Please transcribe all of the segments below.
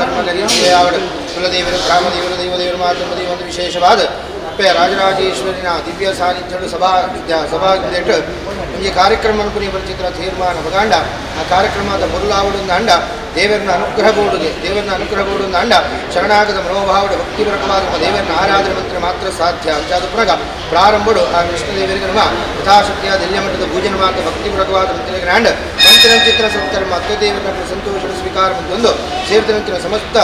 ಕರ್ಮ ಕರಿಯಾವಡು ಕುಲದೇವರು ಗ್ರಾಮದೇವರು ದೈವದೇವರು ಮಾತೃ ಒಂದು ವಿಶೇಷವಾದ ಅಪ್ಪೆ ರಾಜರಾಜೇಶ್ವರಿನ ದಿವ್ಯ ಸಾನ್ನಿಧ್ಯಡು ಸಭಾ ಸಭಾ ಈ ಕಾರ್ಯಕ್ರಮ ಅನುಕೂಲ ಪರಿಚಿತ್ರ ತೀರ್ಮಾನ ಬಗಾಂಡ ಆ ಕಾರ್ಯಕ್ರಮದ ಮೊದಲಾವಡು ಅಂಡ ದೇವರನ್ನ ಅನುಗ್ರಹ ಬೋಡುಗೆ ದೇವರನ್ನ ಅನುಗ್ರಹ ಬೋಡು ಅಂಡ ಶರಣಾಗತ ಮನೋಭಾವದ ಭಕ್ತಿಪೂರ್ವಕವಾದ ದೇವರನ್ನ ಆರಾಧನೆ ಮಂತ್ರ ಮಾತ್ರ ಸಾಧ್ಯ ಅಂಚಾದ ಪುನಗ ಪ್ರಾರಂಭಡು ಆ ಕೃಷ್ಣದೇವರಿಗೆ ನಮ್ಮ ಯಥಾಶಕ್ತಿಯ ದಿಲ್ಯ ಮಠದ ಪೂಜನೆ ಮಾತ್ರ ಭಕ್ತಿಪೂರ್ವಕವಾದ ಮಂತ್ರಿಗೆ ಅಂಡ ಮಂತ್ರಚಿತ್ರ ಸತ್ಕರ್ಮ ಅತ್ಯದೇವರ ಸಂತೋಷದ ಸ್ವೀಕಾರ ಒಂದು ಸೇರಿದಂತಿನ ಸಮಸ್ತ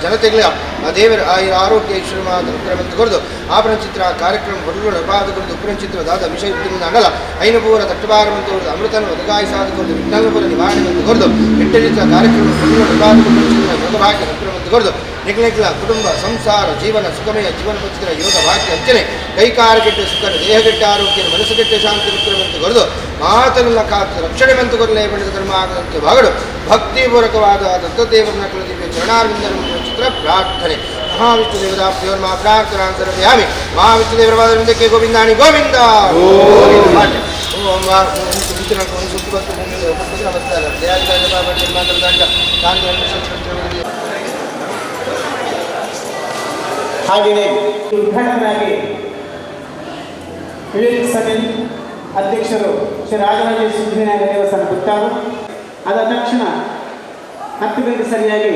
ಜನತೆಗಳ ಆ ದೇವರ ಆ ಆರೋಗ್ಯ ಐಶ್ವರ್ಯ ಅನುಗ್ರಹ ಅಂತ ಕೊರದು ಆಭರಣ ಚಿತ್ರ ಕಾರ್ಯಕ್ರಮ ಹೊರಗಡೆ ಉಪಾದ ಕೊರದು ಉಪರಂಚಿತ್ರ ದಾದ ವಿಷಯ ಅಂಡಲ ಐನಪೂರ ತಟ್ಟಬಾರ ಮಂತ್ರ ಅಮೃತನ ಒದಗಾಯಿಸಾದ ಕೊರದು ವಿಘ್ನಪುರ ನಿವಾರಣೆ ಅಂತ ಕೊರದು ಎಂಟು ಕಾರ್ಯಕ್ರಮ ಹೊರಗಡೆ ಉಪಾದ ಯೋಗ ಭಾಗ್ಯ ಅನುಗ್ರಹ ಅಂತ ಕೊರದು ನಿಖಲ ಕುಟುಂಬ ಸಂಸಾರ ಜೀವನ ಸುಖಮಯ ಜೀವನ ಪಂಚಿತರ ಯೋಗ ಭಾಗ್ಯ ಅಂಚನೆ ಕೈಕಾರ ಕೆಟ್ಟ ಸುಖ ದೇಹಗೆಟ್ಟ ಆರೋಗ್ಯ ಮನಸ್ಸು ಕೆಟ್ಟ ಶಾಂತಿ ವಿಕ್ರಮಂತ ಕೊರದು ಮಾತನೆಲ್ಲ ಕಾತು ರಕ್ಷಣೆ ಬಂತು ಕೊರಲೆ ಪಂಡಿತ ಕರ್ಮ ಆಗದಂತೆ ಭಾಗಡು ಭಕ್ತಿಪೂರ್ವಕವಾದ ದತ್ತದೇವರನ ಕುಲದಿವ್ಯ ಚರಣಾರವಿಂದ ಚಿತ್ರ ಪ್ರಾರ್ಥನೆ ಮಹಾವಿಷ್ಣು ದೇವತಾಭ್ಯೋ ನಮಃ ಪ್ರಾರ್ಥನಾ ಸಮರ್ಪಯಾಮಿ. ಮಹಾವಿಷ್ಣು ದೇವರ ಪಾದಕ್ಕೆ ಗೋವಿಂದಾಣಿ ಗೋವಿಂದ ಓಂ ನಮಸ್ಕಾರ. ಹಾಗೆಯೇ ಉದ್ಘಾಟಕರಾಗಿ ವಿವೇಕ್ ಸನಿಲ್ ಅಧ್ಯಕ್ಷರು ಶ್ರೀ ರಾಜರಾಜೇಶ್ವರಿ ಸಿದ್ಧಿವಿನಾಯಕ ದೇವಸ್ಥಾನ ಗುತ್ತಾರು. ಅದಾದ ತಕ್ಷಣ 10 ಗಂಟೆ ಸರಿಯಾಗಿ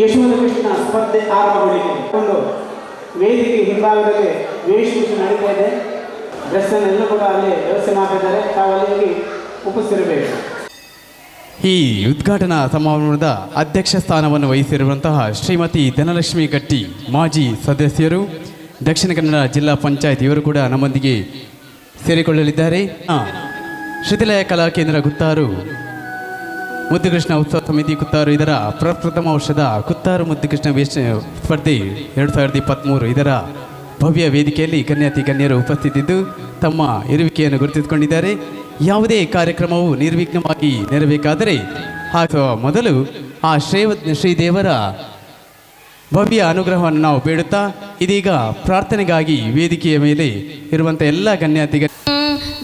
ಯಶೋಧ ಕೃಷ್ಣ ಸ್ಪರ್ಧೆ ಆರಂಭಗೊಳ್ಳಿದೆ. ಒಂದು ವೇದಿಕೆ ಹಿಂಭಾಗದಲ್ಲಿ ವೇಷಭೂಷಣ ನಡೀತಾ ಇದೆ. ಡ್ರೆಸ್ಸನ್ನೆಲ್ಲ ಕೂಡ ಅಲ್ಲಿ ವ್ಯವಸ್ಥೆ ಮಾಡ್ತಿದ್ದಾರೆ. ತಾವು ಅಲ್ಲಿ ಹೋಗಿ ಉಪಸ್ಥಿರಬೇಕು. ಈ ಉದ್ಘಾಟನಾ ಸಮಾರಂಭದ ಅಧ್ಯಕ್ಷ ಸ್ಥಾನವನ್ನು ವಹಿಸಿರುವಂತಹ ಶ್ರೀಮತಿ ಧನಲಕ್ಷ್ಮಿ ಗಟ್ಟಿ, ಮಾಜಿ ಸದಸ್ಯರು, ದಕ್ಷಿಣ ಕನ್ನಡ ಜಿಲ್ಲಾ ಪಂಚಾಯತ್, ಇವರು ಕೂಡ ನಮ್ಮೊಂದಿಗೆ ಸೇರಿಕೊಳ್ಳಲಿದ್ದಾರೆ. ಶ್ರುತಿಲಯ ಕಲಾ ಕೇಂದ್ರ ಗುತ್ತಾರು ಮುದ್ದುಕೃಷ್ಣ ಉತ್ಸವ ಸಮಿತಿ ಕುತ್ತಾರು ಇದರ ಪ್ರಪ್ರಥಮ ವರ್ಷದ ಕುತ್ತಾರು ಮುದ್ದುಕೃಷ್ಣ ವೇಷ ಸ್ಪರ್ಧೆ 2023 ಇದರ ಭವ್ಯ ವೇದಿಕೆಯಲ್ಲಿ ಗಣ್ಯಾತಿ ಗಣ್ಯರು ಉಪಸ್ಥಿತಿದ್ದು ತಮ್ಮ ಇರುವಿಕೆಯನ್ನು ಗುರುತಿಸಿಕೊಂಡಿದ್ದಾರೆ. ಯಾವುದೇ ಕಾರ್ಯಕ್ರಮವು ನಿರ್ವಿಘ್ನವಾಗಿ ನೆರವೇರಬೇಕಾದರೆ ಹಾಕುವ ಮೊದಲು ಆ ಶ್ರೀದೇವರ ಭವ್ಯ ಅನುಗ್ರಹವನ್ನು ನಾವು ಬೇಡುತ್ತಾ ಇದೀಗ ಪ್ರಾರ್ಥನೆಗಾಗಿ ವೇದಿಕೆಯ ಮೇಲೆ ಇರುವಂಥ ಎಲ್ಲ ಗಣ್ಯಾತಿ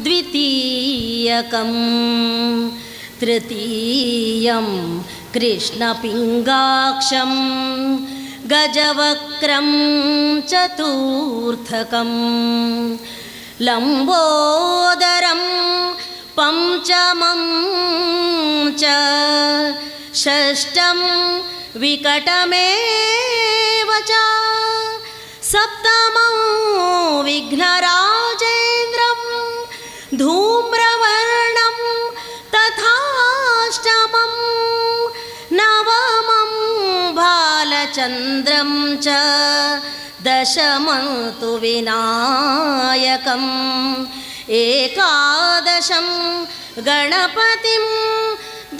ದ್ವಿತೀಯಕಂ ತೃತೀಯಂ ಕೃಷ್ಣಪಿಂಗಾಕ್ಷಂ ಗಜವಕ್ರಂ ಚತುರ್ಥಕಂ ಲಂಬೋದರಂ ಪಂಚಮಂ ಚ ಷಷ್ಠಂ ವಿಕಟಮೇವ ಚ ಸಪ್ತಮಂ ವಿಘ್ನರಾಜೇಂದ್ರಂ ಧೂಮ್ರವರ್ಣಂ ತಥಾಷ್ಟಮಂ ನವಮಂ ಬಾಲಚಂದ್ರಂ ಚ ದಶಮಂ ತು ವಿನಾಯಕಂ ಏಕಾದಶಂ ಗಣಪತಿಂ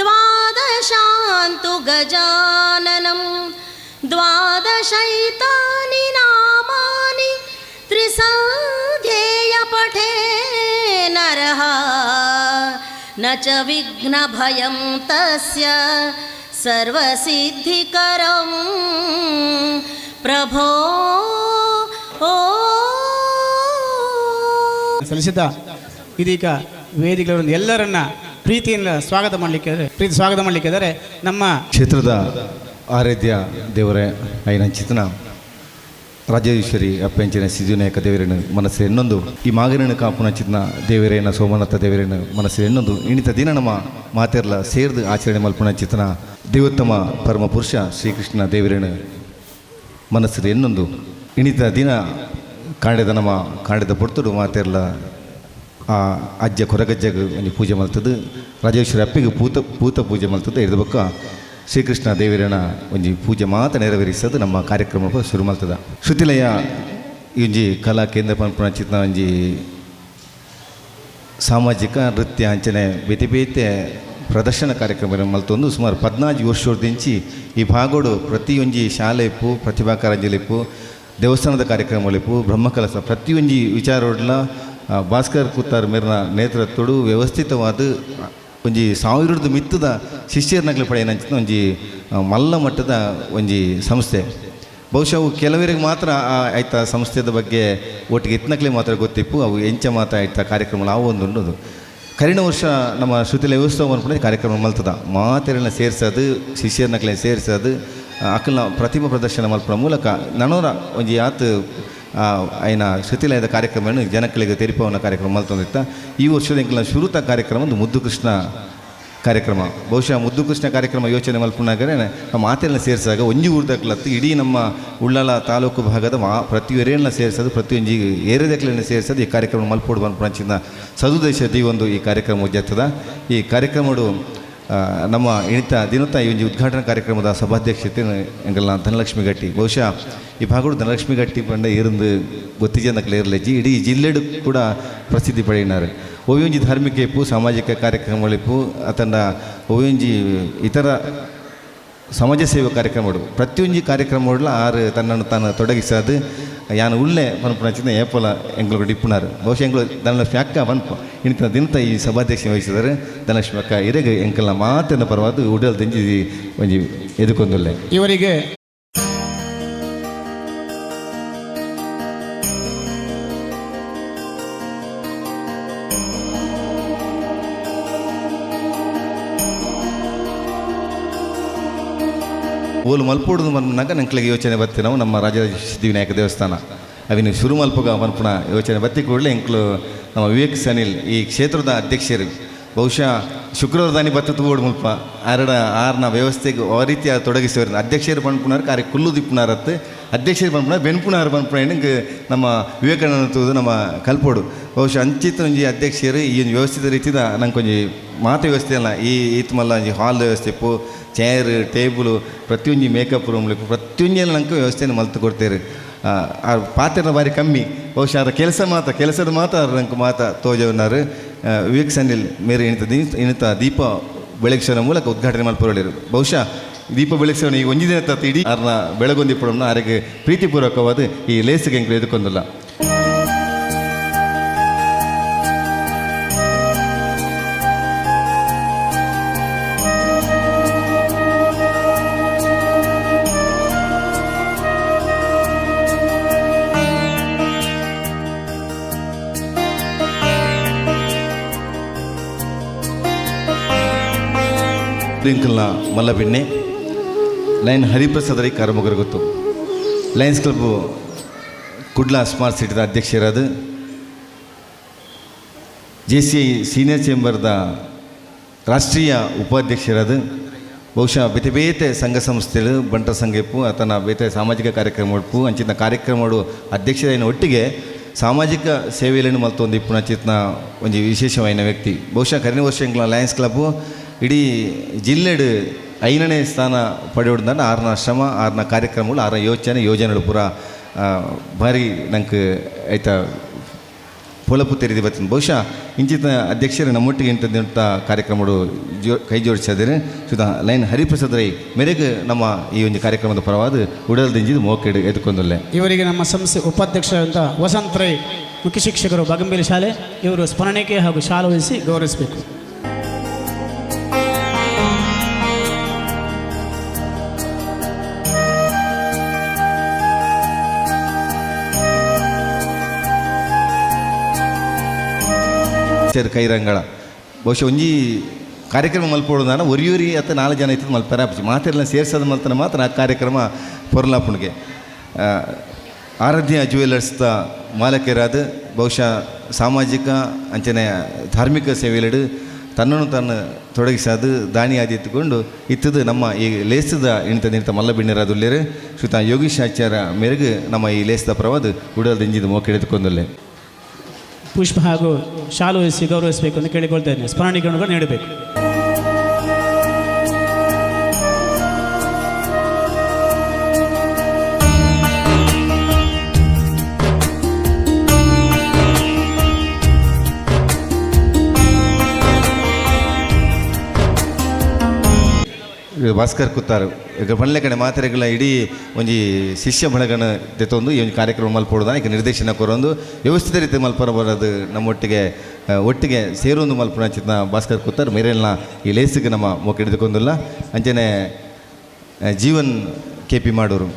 ದ್ವಾದಶಾಂತು ಗಜಾನನಂ ದ್ವಾದಶೈತಾನಿ ನಾಮಾನಿ ತ್ರಿಸಂಧ್ಯೇಯ ಪಠೇ ನರಃ ನ ಚ ವಿಘ್ನಭಯಂ ತಸ್ಯ ಸರ್ವಸಿದ್ಧಿಕರಂ ಪ್ರಭೋ. ಸಲ್ಲಿಸಿದ ಇದೀಗ ವೇದಿಕೆಗಳನ್ನು ಎಲ್ಲರನ್ನ ಪ್ರೀತಿಯಿಂದ ಸ್ವಾಗತ ಮಾಡಲಿಕ್ಕೆ ಪ್ರೀತಿ ಸ್ವಾಗತ ಮಾಡಲಿಕ್ಕಿದ್ದಾರೆ ನಮ್ಮ ಕ್ಷೇತ್ರದ ಆರಾಧ್ಯ ದೇವರೇ ಐನಂಚಿತನ ರಾಜೇಶ್ವರಿ ಅಪ್ಪಂಚಿನ ಸಿದ್ಧಿವಿನಾಯಕ ದೇವರೇನು ಮನಸ್ಸು ಇನ್ನೊಂದು ಈ ಮಾಗರಿನ ಕಾಪುನ ಚಿತ್ನ ದೇವರೇನ ಸೋಮನಾಥ ದೇವರೇನ ಮನಸ್ಸು ಇನ್ನೊಂದು ಇನ್ನಿತ ದಿನ ನಮ್ಮ ಮಾತೆರ್ಲ ಸೇರ್ದು ಆಚರಣೆ ಮಲ್ಪುಣ ಚಿತ್ನ ದೇವೋತ್ತಮ ಪರಮ ಪುರುಷ ಶ್ರೀಕೃಷ್ಣ ದೇವರೇನು ಮನಸ್ಸು ಇನ್ನೊಂದು ಇಣಿತ ದಿನ ಕಾಂಡೆದ ನಮ್ಮ ಕಾಂಡೆದ ಪೊರ್ತುಡು ಮಾತೆರ್ಲ ಆ ಅಜ್ಜ ಕೊರಗಜ್ಜಗೆ ಒಂಜಿ ಪೂಜೆ ಮಲ್ತದ್ದು, ರಾಜೇಶ್ವರಿ ಅಪ್ಪಿಗೆ ಪೂತ ಪೂತ ಪೂಜೆ ಮಲ್ತದ್ದು. ಇರದ ಬೊಕ್ಕ ಶ್ರೀಕೃಷ್ಣ ದೇವರನ ಒಂಜಿ ಪೂಜೆ ಮಾತ್ರ ನೆರವೇರಿಸೋದು ನಮ್ಮ ಕಾರ್ಯಕ್ರಮ ಶುರು ಮಲ್ತದ. ಶ್ರುತಿಲಯ ಈ ಒಂಜಿ ಕಲಾ ಕೇಂದ್ರ ಪನ್ಪುನ ಚಿತ್ನ ಒಂಜಿ ಸಾಮಾಜಿಕ ನೃತ್ಯ ಅಂಚನೆ ಬೇತೆ ಬೇತೆ ಪ್ರದರ್ಶನ ಕಾರ್ಯಕ್ರಮ ಮಲ್ತೊಂದು ಸುಮಾರು 14 ವರ್ಷದಿಂಚಿ ಈ ಭಾಗೋಡು ಪ್ರತಿಯೊಂಜಿ ಶಾಲೆ ಇಪ್ಪು, ಪ್ರತಿಭಾ ಕಾರಂಜಿಲಿಪ್ಪು, ದೇವಸ್ಥಾನದ ಕಾರ್ಯಕ್ರಮಗಳಿಪ್ಪು, ಬ್ರಹ್ಮಕಲಸ ಪ್ರತಿಯೊಂಜಿ ವಿಚಾರೋಡ್ಲ ಭಾಸ್ಕರ್ ಕುತ್ತಾರ್ ಮೇರ್ನ ನೇತೃತ್ವಡು ವ್ಯವಸ್ಥಿತವಾದ ಒಂಜಿ ಸಾವಿರದ ಮಿತ್ತದ ಶಿಷ್ಯರ್ನಗ್ಲು ಪಡೆಯನಂಚಿನ ಒಂಜಿ ಮಲ್ಲ ಮಟ್ಟದ ಒಂಜಿ ಸಂಸ್ಥೆ. ಬಹುಶಃ ಅವು ಕೆಲವರಿಗೆ ಮಾತ್ರ ಆಯ್ತಾ ಸಂಸ್ಥೆದ ಬಗ್ಗೆ ಒಟ್ಟಿಗೆ ಇತ್ನಕ್ಲೆ ಮಾತ್ರ ಗೊತ್ತಿಪ್ಪು, ಅವು ಎಂಚ ಮಾತ್ರ ಆಯ್ತಾ ಕಾರ್ಯಕ್ರಮ ಅವು ಒಂದು ಉಂಟು. ಕರಿನ ವರ್ಷ ನಮ್ಮ ಶ್ರುತಿಲಯ ಉತ್ಸವ ಅನ್ಕೊಂಡು ಕಾರ್ಯಕ್ರಮ ಮಲ್ತದ ಮಾತೆರನ್ನ ಸೇರಿಸೋದು ಶಿಷ್ಯರನ್ನಕ್ಲೆ ಸೇರಿಸೋದು ಅಕಲ್ನ ಪ್ರತಿಭಾ ಪ್ರದರ್ಶನ ಮಲ್ಪುನ ಮೂಲಕ ನನೋರ ಒಂಜಿ ಆತ್ ಆಯ್ನ ಶ್ರುತಿಲಯದ ಕಾರ್ಯಕ್ರಮವನ್ನು ಜನಕ್ಕಳಿಗೆ ತೆರಿಪವನ ಕಾರ್ಯಕ್ರಮ ಮಲ್ತೊಂದಿತ್ತ. ಈ ವರ್ಷದ ಎಂಕಲ್ನ ಶುರುತ ಕಾರ್ಯಕ್ರಮ ಒಂದು ಮುದ್ದು ಕೃಷ್ಣ ಕಾರ್ಯಕ್ರಮ. ಬಹುಶಃ ಮುದ್ದು ಕೃಷ್ಣ ಕಾರ್ಯಕ್ರಮ ಯೋಚನೆ ಮಲ್ಪುನಾಗರೆ ನಮ್ಮ ಮಾತೆಲ್ಲ ಸೇರಿಸಾಗ ಒಂಜಿ ಊರ್ದಕ್ಲತ್ತು ಇಡೀ ನಮ್ಮ ಉಳ್ಳಾಲ ತಾಲೂಕು ಭಾಗದ ಪ್ರತಿಯೊರೇನ ಸೇರಿಸೋದು ಪ್ರತಿಯೊಂಜಿ ಏರಿದಕ್ಲನ್ನು ಸೇರಿಸೋದು ಈ ಕಾರ್ಯಕ್ರಮ ಮಲ್ಪೋಡು ಪನ್ಪುನಂಚಿನ ಸದುದ್ದೇಶ ಈ ಒಂದು ಈ ಕಾರ್ಯಕ್ರಮ ಉಜ್ಜತ್ತದ. ಈ ಕಾರ್ಯಕ್ರಮಡು ನಮ್ಮ ಇಣಿತ ದಿನತ ಈ ಒಂಜಿ ಉದ್ಘಾಟನಾ ಕಾರ್ಯಕ್ರಮದ ಸಭಾಧ್ಯಕ್ಷತೆ ಎಂಗಲ್ನ ಧನಲಕ್ಷ್ಮಿ ಗಟ್ಟಿ. ಬಹುಶಃ ಈ ಭಾಗಡು ಧನಲಕ್ಷ್ಮಿ ಗಟ್ಟಿ ಪಂಡ ಇರಂದು ಗೊತ್ತಿಜನಕ್ಲೆ ಇರಲೆಜ್ಜಿ ಇಡೀ ಜಿಲ್ಲೆಡು ಕೂಡ ಪ್ರಸಿದ್ಧಿ ಪಡೆಯಿನಾರು. ಒಯ್ಯೊಂಜಿ ಧಾರ್ಮಿಕ ಇಪ್ಪು ಸಾಮಾಜಿಕ ಕಾರ್ಯಕ್ರಮಗಳಿಪ್ಪು ಅತಂಡ ಒಯ್ಯೊಂಜಿ ಇತರ ಸಮಾಜ ಸೇವೆ ಕಾರ್ಯಕ್ರಮಗಳು ಪ್ರತಿಯೊಂಜಿ ಕಾರ್ಯಕ್ರಮಗಳ ಆರು ತನ್ನನ್ನು ತಾನು ತೊಡಗಿಸೋದು ಯಾನು ಉಳ್ಳೆ ಪನ್ಪುನಚಿನ ಏಪಲ ಎಂಗ್ಳು ಇಪ್ಪುನಾರು. ಬಹುಶಃ ಎಂಗ್ಳು ಧನಲಕ್ಷ್ಮಿ ಅಕ್ಕ ಪನ್ಪ ಇಂಥ ದಿನತ ಈ ಸಭಾಧ್ಯಕ್ಷ ವಹಿಸಿದರೆ ಧನಲಕ್ಷ್ಮಿ ಅಕ್ಕ ಇರೆಗೆ ಎಂಕಲ್ನ ಮಾತಿನ ಪರವಾದ ಉಡಲ್ ದಿಂಜಿ ಒಂಜಿ ಎದುಕೊಂದುಲ್ಲೆ ಇವರಿಗೆ. ಓಲು ಮಲ್ಪೋಡುದು ಮನ್ಪುನಾಗ ನಂಕ್ಲಿಗೆ ಯೋಚನೆ ಬತ್ತಿ ನಾವು ನಮ್ಮ ರಾಜರಾಜ ಸಿದ್ಧಿವಿನಾಯಕ ದೇವಸ್ಥಾನ ಅವಿನ ಶುರು ಮಲ್ಪಗ ಮನ್ಪುನ ಯೋಚನೆ ಬತ್ತಿ ಕೂಡಲೇ ಎಂಕ್ಲು ನಮ್ಮ ವಿವೇಕ್ ಸನಿಲ್ ಈ ಕ್ಷೇತ್ರದ ಅಧ್ಯಕ್ಷರು ಬಹುಶಃ ಶುಕ್ರವಾರ ದಾನಿ ಬತ್ತ ತೂಡು ಮುಲ್ಪ ಆರಡ ಆರ್ನ ವ್ಯವಸ್ಥೆಗೆ ಆ ರೀತಿಯ ತೊಡಗಿಸೋರು ಅಧ್ಯಕ್ಷರು ಪನ್ಪುನಾರು ಕಾರ್ಯ ಕುಲ್ಲು ದಿಪ್ಪುನಾರತ್ತು ಅಧ್ಯಕ್ಷರು ಪನ್ಪುನಾರು ಬೆನ್ಪುನಾರು ಪನ್ಪುನ ನಮ್ಮ ವಿವೇಕಾನಂದ ತೂದು ನಮ್ಮ ಕಲ್ಪೋಡು. ಬಹುಶಃ ಅಂಚಿತ ಒಂಜಿ ಅಧ್ಯಕ್ಷರು ಈ ಒಂದು ವ್ಯವಸ್ಥಿತ ರೀತಿದ ನಂಗೆ ಒಂಜಿ ಮಾತು ವ್ಯವಸ್ಥೆ ಅಲ್ಲ ಈ ಈತ್ ಮಲ್ಲ ಒಂಜಿ ಹಾಲ್ ವ್ಯವಸ್ಥೆ ಇಪ್ಪು ಚೇರ್ ಟೇಬಲು ಪ್ರತಿಯೊಂಜಿ ಮೇಕಪ್ ರೂಮ್ ಪ್ರತಿಯೊಂಜಿ ನಂಗೆ ವ್ಯವಸ್ಥೆಯನ್ನು ಮಲ್ತು ಕೊಡ್ತೇವೆ. ಆ ಪಾತ್ರ ಬಾರಿ ಕಮ್ಮಿ ಬಹುಶಃ ಅದರ ಕೆಲಸ ಮಾತ್ರ ಕೆಲಸದ ಮಾತ್ರ ನಂಗೆ ಮಾತ ತೋಜವನ್ನಾರು ವಿವೇಕ್ ಸನಿಲ್ ಮೇರೆ ಇಣಿತ ದೀಪ ಬೆಳಗಿಸೋನ ಮೂಲಕ ಉದ್ಘಾಟನೆ ಮಲ್ಪೊರಳಿರು. ಬಹುಶಃ ದೀಪ ಬೆಳಗಿಸೋಣ ಈ ಒಂಜಿ ದಿನ ತತ್ತ ಇಡೀ ಆರ್ನ ಬೆಳಗೊಂದಿ ಪಡೋಣ ಆರಿಗೆ ಪ್ರೀತಿಪೂರ್ವಕವಾದ ಈ ಲೇಸಿಗೆ ಎಂಕ್ಲು ಎದುಕೊಂದಿಲ್ಲ. ರಿಂಕಲ್ನ ಮಲ್ಲಬಿಣ್ಣೆ ಲೈನ್ ಹರಿಪ್ರಸಾದ್ ರೈ ಕಾರಮೊಗರು ಗೊತ್ತು Lions club Kudla smart ಸಿಟಿದ ಅಧ್ಯಕ್ಷರಾದ J C I senior ಚೇಂಬರ್ದ ರಾಷ್ಟ್ರೀಯ ಉಪಾಧ್ಯಕ್ಷರಾದ ಬಹುಶಃ ಬೇತೆ ಬೇತೆ ಸಂಘ ಸಂಸ್ಥೆಗಳು ಬಂಟರ ಸಂಘ ಇಪ್ಪು ಆತನ ಬೇತೆ ಸಾಮಾಜಿಕ ಕಾರ್ಯಕ್ರಮ ಇಪ್ಪು ಅಂಚಿನ ಕಾರ್ಯಕ್ರಮಗಳು ಅಧ್ಯಕ್ಷರಾಯಿನ ಒಟ್ಟಿಗೆ ಸಾಮಾಜಿಕ ಸೇವೆಯನ್ನು ಮಲ್ತೊಂದು ಇಪ್ಪುನ ಚಿತ್ನ ಒಂಜಿ ವಿಶೇಷವಾಯಿನ ವ್ಯಕ್ತಿ. ಬಹುಶಃ ಕರಿನ ವರ್ಷ ಲಯನ್ಸ್ ಕ್ಲಬ್ಬು ಇಡೀ ಜಿಲ್ಲೆಡು 5ನೇ ಸ್ಥಾನ ಪಡೆಯೋಡ್ದಾನ ಆರನ ಶ್ರಮ ಆರನ ಕಾರ್ಯಕ್ರಮಗಳು ಆರನ ಯೋಚನೆ ಯೋಜನೆಗಳು ಪೂರ ಭಾರಿ ನಂಗೆ ಆಯ್ತಾ ಪೊಲಪು ತೆರೆದು ಬರ್ತೀನಿ. ಬಹುಶಃ ಇಂಚಿತ ಅಧ್ಯಕ್ಷರು ನಮ್ಮೊಟ್ಟಿಗೆ ಇಂಥ ಕಾರ್ಯಕ್ರಮಗಳು ಕೈ ಜೋಡಿಸಿದರೆ ಸುಧಾ ಲೈನ್ ಹರಿಪ್ರಸಾದ್ ರೈ ಮೇರೆಗೆ ನಮ್ಮ ಈ ಒಂದು ಕಾರ್ಯಕ್ರಮದ ಪರವಾದ ಉಡಲ್ ದಿಂಜಿದ ಮೋಕೆಡು ಎದ್ಕೊಂದಲ್ಲೇ. ಇವರಿಗೆ ನಮ್ಮ ಸಂಸ್ಥೆ ಉಪಾಧ್ಯಕ್ಷರಾದಂಥ ವಸಂತ ರೈ ಮುಖ್ಯ ಶಿಕ್ಷಕರು ಬಾಗಂಬೇಲಿ ಶಾಲೆ ಇವರು ಸ್ಮರಣಿಕೆ ಹಾಗೂ ಶಾಲೆ ವಹಿಸಿ ಗೌರವಿಸಬೇಕು. ಕೈರಂಗಳ ಬಹುಶಃ ಒಂಜಿ ಕಾರ್ಯಕ್ರಮ ಮಲ್ಪೋಡು ಒರಿಯೂರಿ ಅಥವಾ 4 ಜನ ಇತ್ತು ಮಲ್ಪರ ಮಾತೆಲ್ಲ ಸೇರ್ಸೋದು ಮಲ್ತನ ಮಾತ್ರ ಆ ಕಾರ್ಯಕ್ರಮ ಪೊರ್ಲಾಪುಣಿಗೆ. ಆರಾಧ್ಯ ಜ್ಯುವೆಲರ್ಸ್ದ ಮಾಲಕರಾದ ಬಹುಶಃ ಸಾಮಾಜಿಕ ಅಂಚನೆ ಧಾರ್ಮಿಕ ಸೇವೆಯಲ್ಲಿಡು ತನ್ನನ್ನು ತಾನು ತೊಡಗಿಸೋದು ದಾನಿಯಾದಿ ಎತ್ತುಕೊಂಡು ಇತ್ತದು ನಮ್ಮ ಈ ಲೇಸದ ಇಂಥ ನಿಂತ ಮಲ್ಲಬಿಣ್ಣರಾದುಲ್ಲೇರು ಶ್ರೀತ ಯೋಗೀಶ್ ಆಚಾರ್ಯ ಮೇರೆಗೆ ನಮ್ಮ ಈ ಲೇಸದ ಪ್ರವಾದ ಉಡಲ್ ದಿಂಜಿದ ಮೋಕೆಡೆದುಕೊಂದಲ್ಲೇ ಪುಷ್ಪ ಹಾಗೂ ಶಾಲು ವಹಿಸಿ ಗೌರವಿಸಬೇಕು ಅಂತ ಕೇಳಿಕೊಳ್ತಾ ಇದ್ದೇನೆ. ಸ್ಮರಣಿಕೆಯನ್ನು ನೀಡಬೇಕು. ಭಾಸ್ಕರ್ ಕುತ್ತಾರು ಈಗ ಪಂಡ್ಲೆ ಕಡೆ ಮಾತ್ರೆಗಳ ಇಡೀ ಒಂಜಿ ಶಿಷ್ಯ ಬಳಗನ ದೆತ್ತೊಂದು ಈ ಒಂದು ಕಾರ್ಯಕ್ರಮ ಮಲ್ಪೊಡುದಾನ ಈಗ ನಿರ್ದೇಶನ ಕೊರೊಂದು ವ್ಯವಸ್ಥಿತ ರೀತಿ ಮಲ್ಪರ ಬರೋದು ನಮ್ಮೊಟ್ಟಿಗೆ ಒಟ್ಟಿಗೆ ಸೇರೊಂದು ಮಲ್ಪುನ ಚಿತ್ನ ಭಾಸ್ಕರ್ ಕುತ್ತಾರ್ ಮೇರೆಲ್ನ ಈ ಲೇಸಿಗೆ ನಮ್ಮ ಮೊಕ್ಕಿಡಿದುಕೊಂದಿಲ್ಲ. ಅಂಚನೆ ಜೀವನ್ ಕೆ ಪಿ ಮಾಡೋರು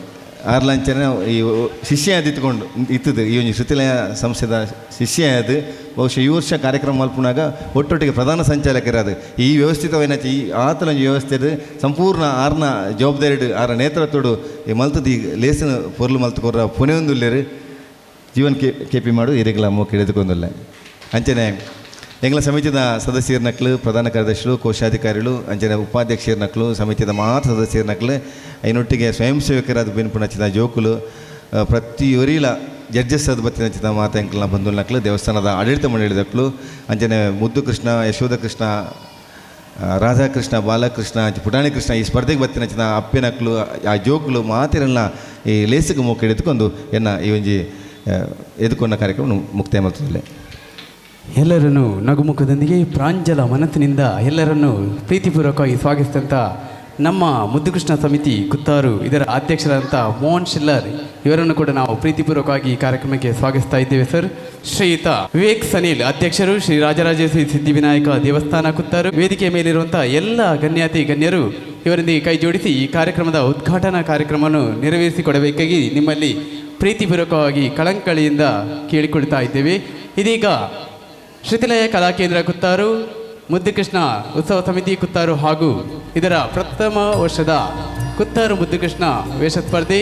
ಆರ್ಲಂಚನೆ ಈ ಶಿಷ್ಯ ಇತ್ಕೊಂಡು ಇತ್ತದು ಈ ಒಂಜಿ ಶ್ರುತಿಲಯ ಸಂಸ್ಥೆದ ಶಿಷ್ಯ ಅದು ಬಹುಶಃ ಈ ವರ್ಷ ಕಾರ್ಯಕ್ರಮ ಮಲ್ಪುನಾಗ ಒಟ್ಟೊಟ್ಟಿಗೆ ಪ್ರಧಾನ ಸಂಚಾಲಕರಾದ ಈ ವ್ಯವಸ್ಥಿತವೈನ ಈ ಆತಲೊಂಜಿ ವ್ಯವಸ್ಥೆ ಸಂಪೂರ್ಣ ಆರ್ನ ಜವಾಬ್ದಾರಿ ಆರ ನೇತೃತ್ವಡು ಈ ಮಲ್ತದ ಈ ಲೇಸಿನ ಪೊರ್ಲು ಮಲ್ತು ಕೊರ್ರ ಪುಣೆಯೊಂದುಲ್ಲೇರು ಜೀವನ್ K K P ಮಾಡು ಇರೆಗ್ಲ ಮೋಕೆ ಹಿಡಿದುಕೊಂದುಲ್ಲ. ಅಂಚನೆ ಎಂಗ್ಲ ಸಮಿತಿದ ಸದಸ್ಯರ್ನಕ್ಲು, ಪ್ರಧಾನ ಕಾರ್ಯದರ್ಶಿಗಳು, ಕೋಶಾಧಿಕಾರಿಗಳು, ಅಂಚನೆ ಉಪಾಧ್ಯಕ್ಷರ್ನಕ್ಲು, ಸಮಿತಿದ ಮಾತ್ರ ಸದಸ್ಯರ್ನಕ್ಲು, ಐನೊಟ್ಟಿಗೆ ಸ್ವಯಂ ಸೇವಕರಾದ ಬೆನ್ಪುನಚ್ಚಿದ ಜೋಕುಲು, ಪ್ರತಿಯೊರಿಲ ಜಡ್ಜಸ್ ಅದು ಬತ್ತಿನಚ್ಚಿದ ಮಾತ ಎಂಕ್ಲನ ಬಂಧುನಕ್ಲು, ದೇವಸ್ಥಾನದ ಆಡಳಿತ ಮಂಡಳಿದಕ್ಲು, ಅಂಚನೆ ಮುದ್ದು ಕೃಷ್ಣ, ಯಶೋಧ ಕೃಷ್ಣ, ರಾಧಾಕೃಷ್ಣ, ಬಾಲಕೃಷ್ಣ, ಪುಟಾಣಿ ಕೃಷ್ಣ ಈ ಸ್ಪರ್ಧೆಗೆ ಬತ್ತಿನಚ್ಚಿದ ಅಪ್ಪಿನಕ್ಲು, ಆ ಜೋಕುಲು ಮಾತಿರಲ್ಲ ಈ ಲೇಸಿಗೆ ಮೋಕೆ ಹಿಡಿದುಕೊಂಡು ಎನ್ನ ಈ ಒಂಜಿ ಎದುಕೊಂಡ ಕಾರ್ಯಕ್ರಮ ಮುಕ್ತಾಯ ಮಾಡ್ತದೆ. ಎಲ್ಲರನ್ನು ನಗುಮುಖದೊಂದಿಗೆ ಪ್ರಾಂಜಲ ಮನಸ್ಸಿನಿಂದ ಎಲ್ಲರನ್ನು ಪ್ರೀತಿಪೂರ್ವಕವಾಗಿ ಸ್ವಾಗತಿಸಿದಂಥ ನಮ್ಮ ಮುದ್ದುಕೃಷ್ಣ ಸಮಿತಿ ಕುತ್ತಾರು ಇದರ ಅಧ್ಯಕ್ಷರಾದಂಥ ಮೋಹನ್ ಶಿಲ್ಲರ್ ಇವರನ್ನು ಕೂಡ ನಾವು ಪ್ರೀತಿಪೂರ್ವಕವಾಗಿ ಈ ಕಾರ್ಯಕ್ರಮಕ್ಕೆ ಸ್ವಾಗತಿಸ್ತಾ ಇದ್ದೇವೆ ಸರ್. ಶ್ರೀಯುತ ವಿವೇಕ್ ಸನೀಲ್ ಅಧ್ಯಕ್ಷರು, ಶ್ರೀ ರಾಜರಾಜೇಶ್ವರಿ ಸಿದ್ಧಿವಿನಾಯಕ ದೇವಸ್ಥಾನ ಕುತ್ತಾರು. ವೇದಿಕೆಯ ಮೇಲಿರುವಂಥ ಎಲ್ಲ ಗಣ್ಯಾತಿ ಗಣ್ಯರು ಇವರೊಂದಿಗೆ ಕೈ ಜೋಡಿಸಿ ಈ ಕಾರ್ಯಕ್ರಮದ ಉದ್ಘಾಟನಾ ಕಾರ್ಯಕ್ರಮವನ್ನು ನೆರವೇರಿಸಿಕೊಡಬೇಕಾಗಿ ನಿಮ್ಮಲ್ಲಿ ಪ್ರೀತಿಪೂರ್ವಕವಾಗಿ ಕಳಂಕಳಿಯಿಂದ ಕೇಳಿಕೊಳ್ತಾ ಇದ್ದೇವೆ. ಇದೀಗ ಶ್ರುತಿಲಯ ಕಲಾಕೇಂದ್ರ ಕುತ್ತಾರು, ಮುದ್ದುಕೃಷ್ಣ ಉತ್ಸವ ಸಮಿತಿ ಕುತ್ತಾರು ಹಾಗೂ ಇದರ ಪ್ರಥಮ ವರ್ಷದ ಕುತ್ತಾರು ಮುದ್ದುಕೃಷ್ಣ ವೇಷ ಸ್ಪರ್ಧೆ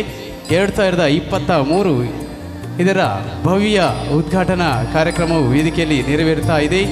2023 ಇದರ ಭವ್ಯ ಉದ್ಘಾಟನಾ ಕಾರ್ಯಕ್ರಮವು ವೇದಿಕೆಯಲ್ಲಿ ನೆರವೇರುತ್ತಾ ಇದೆ.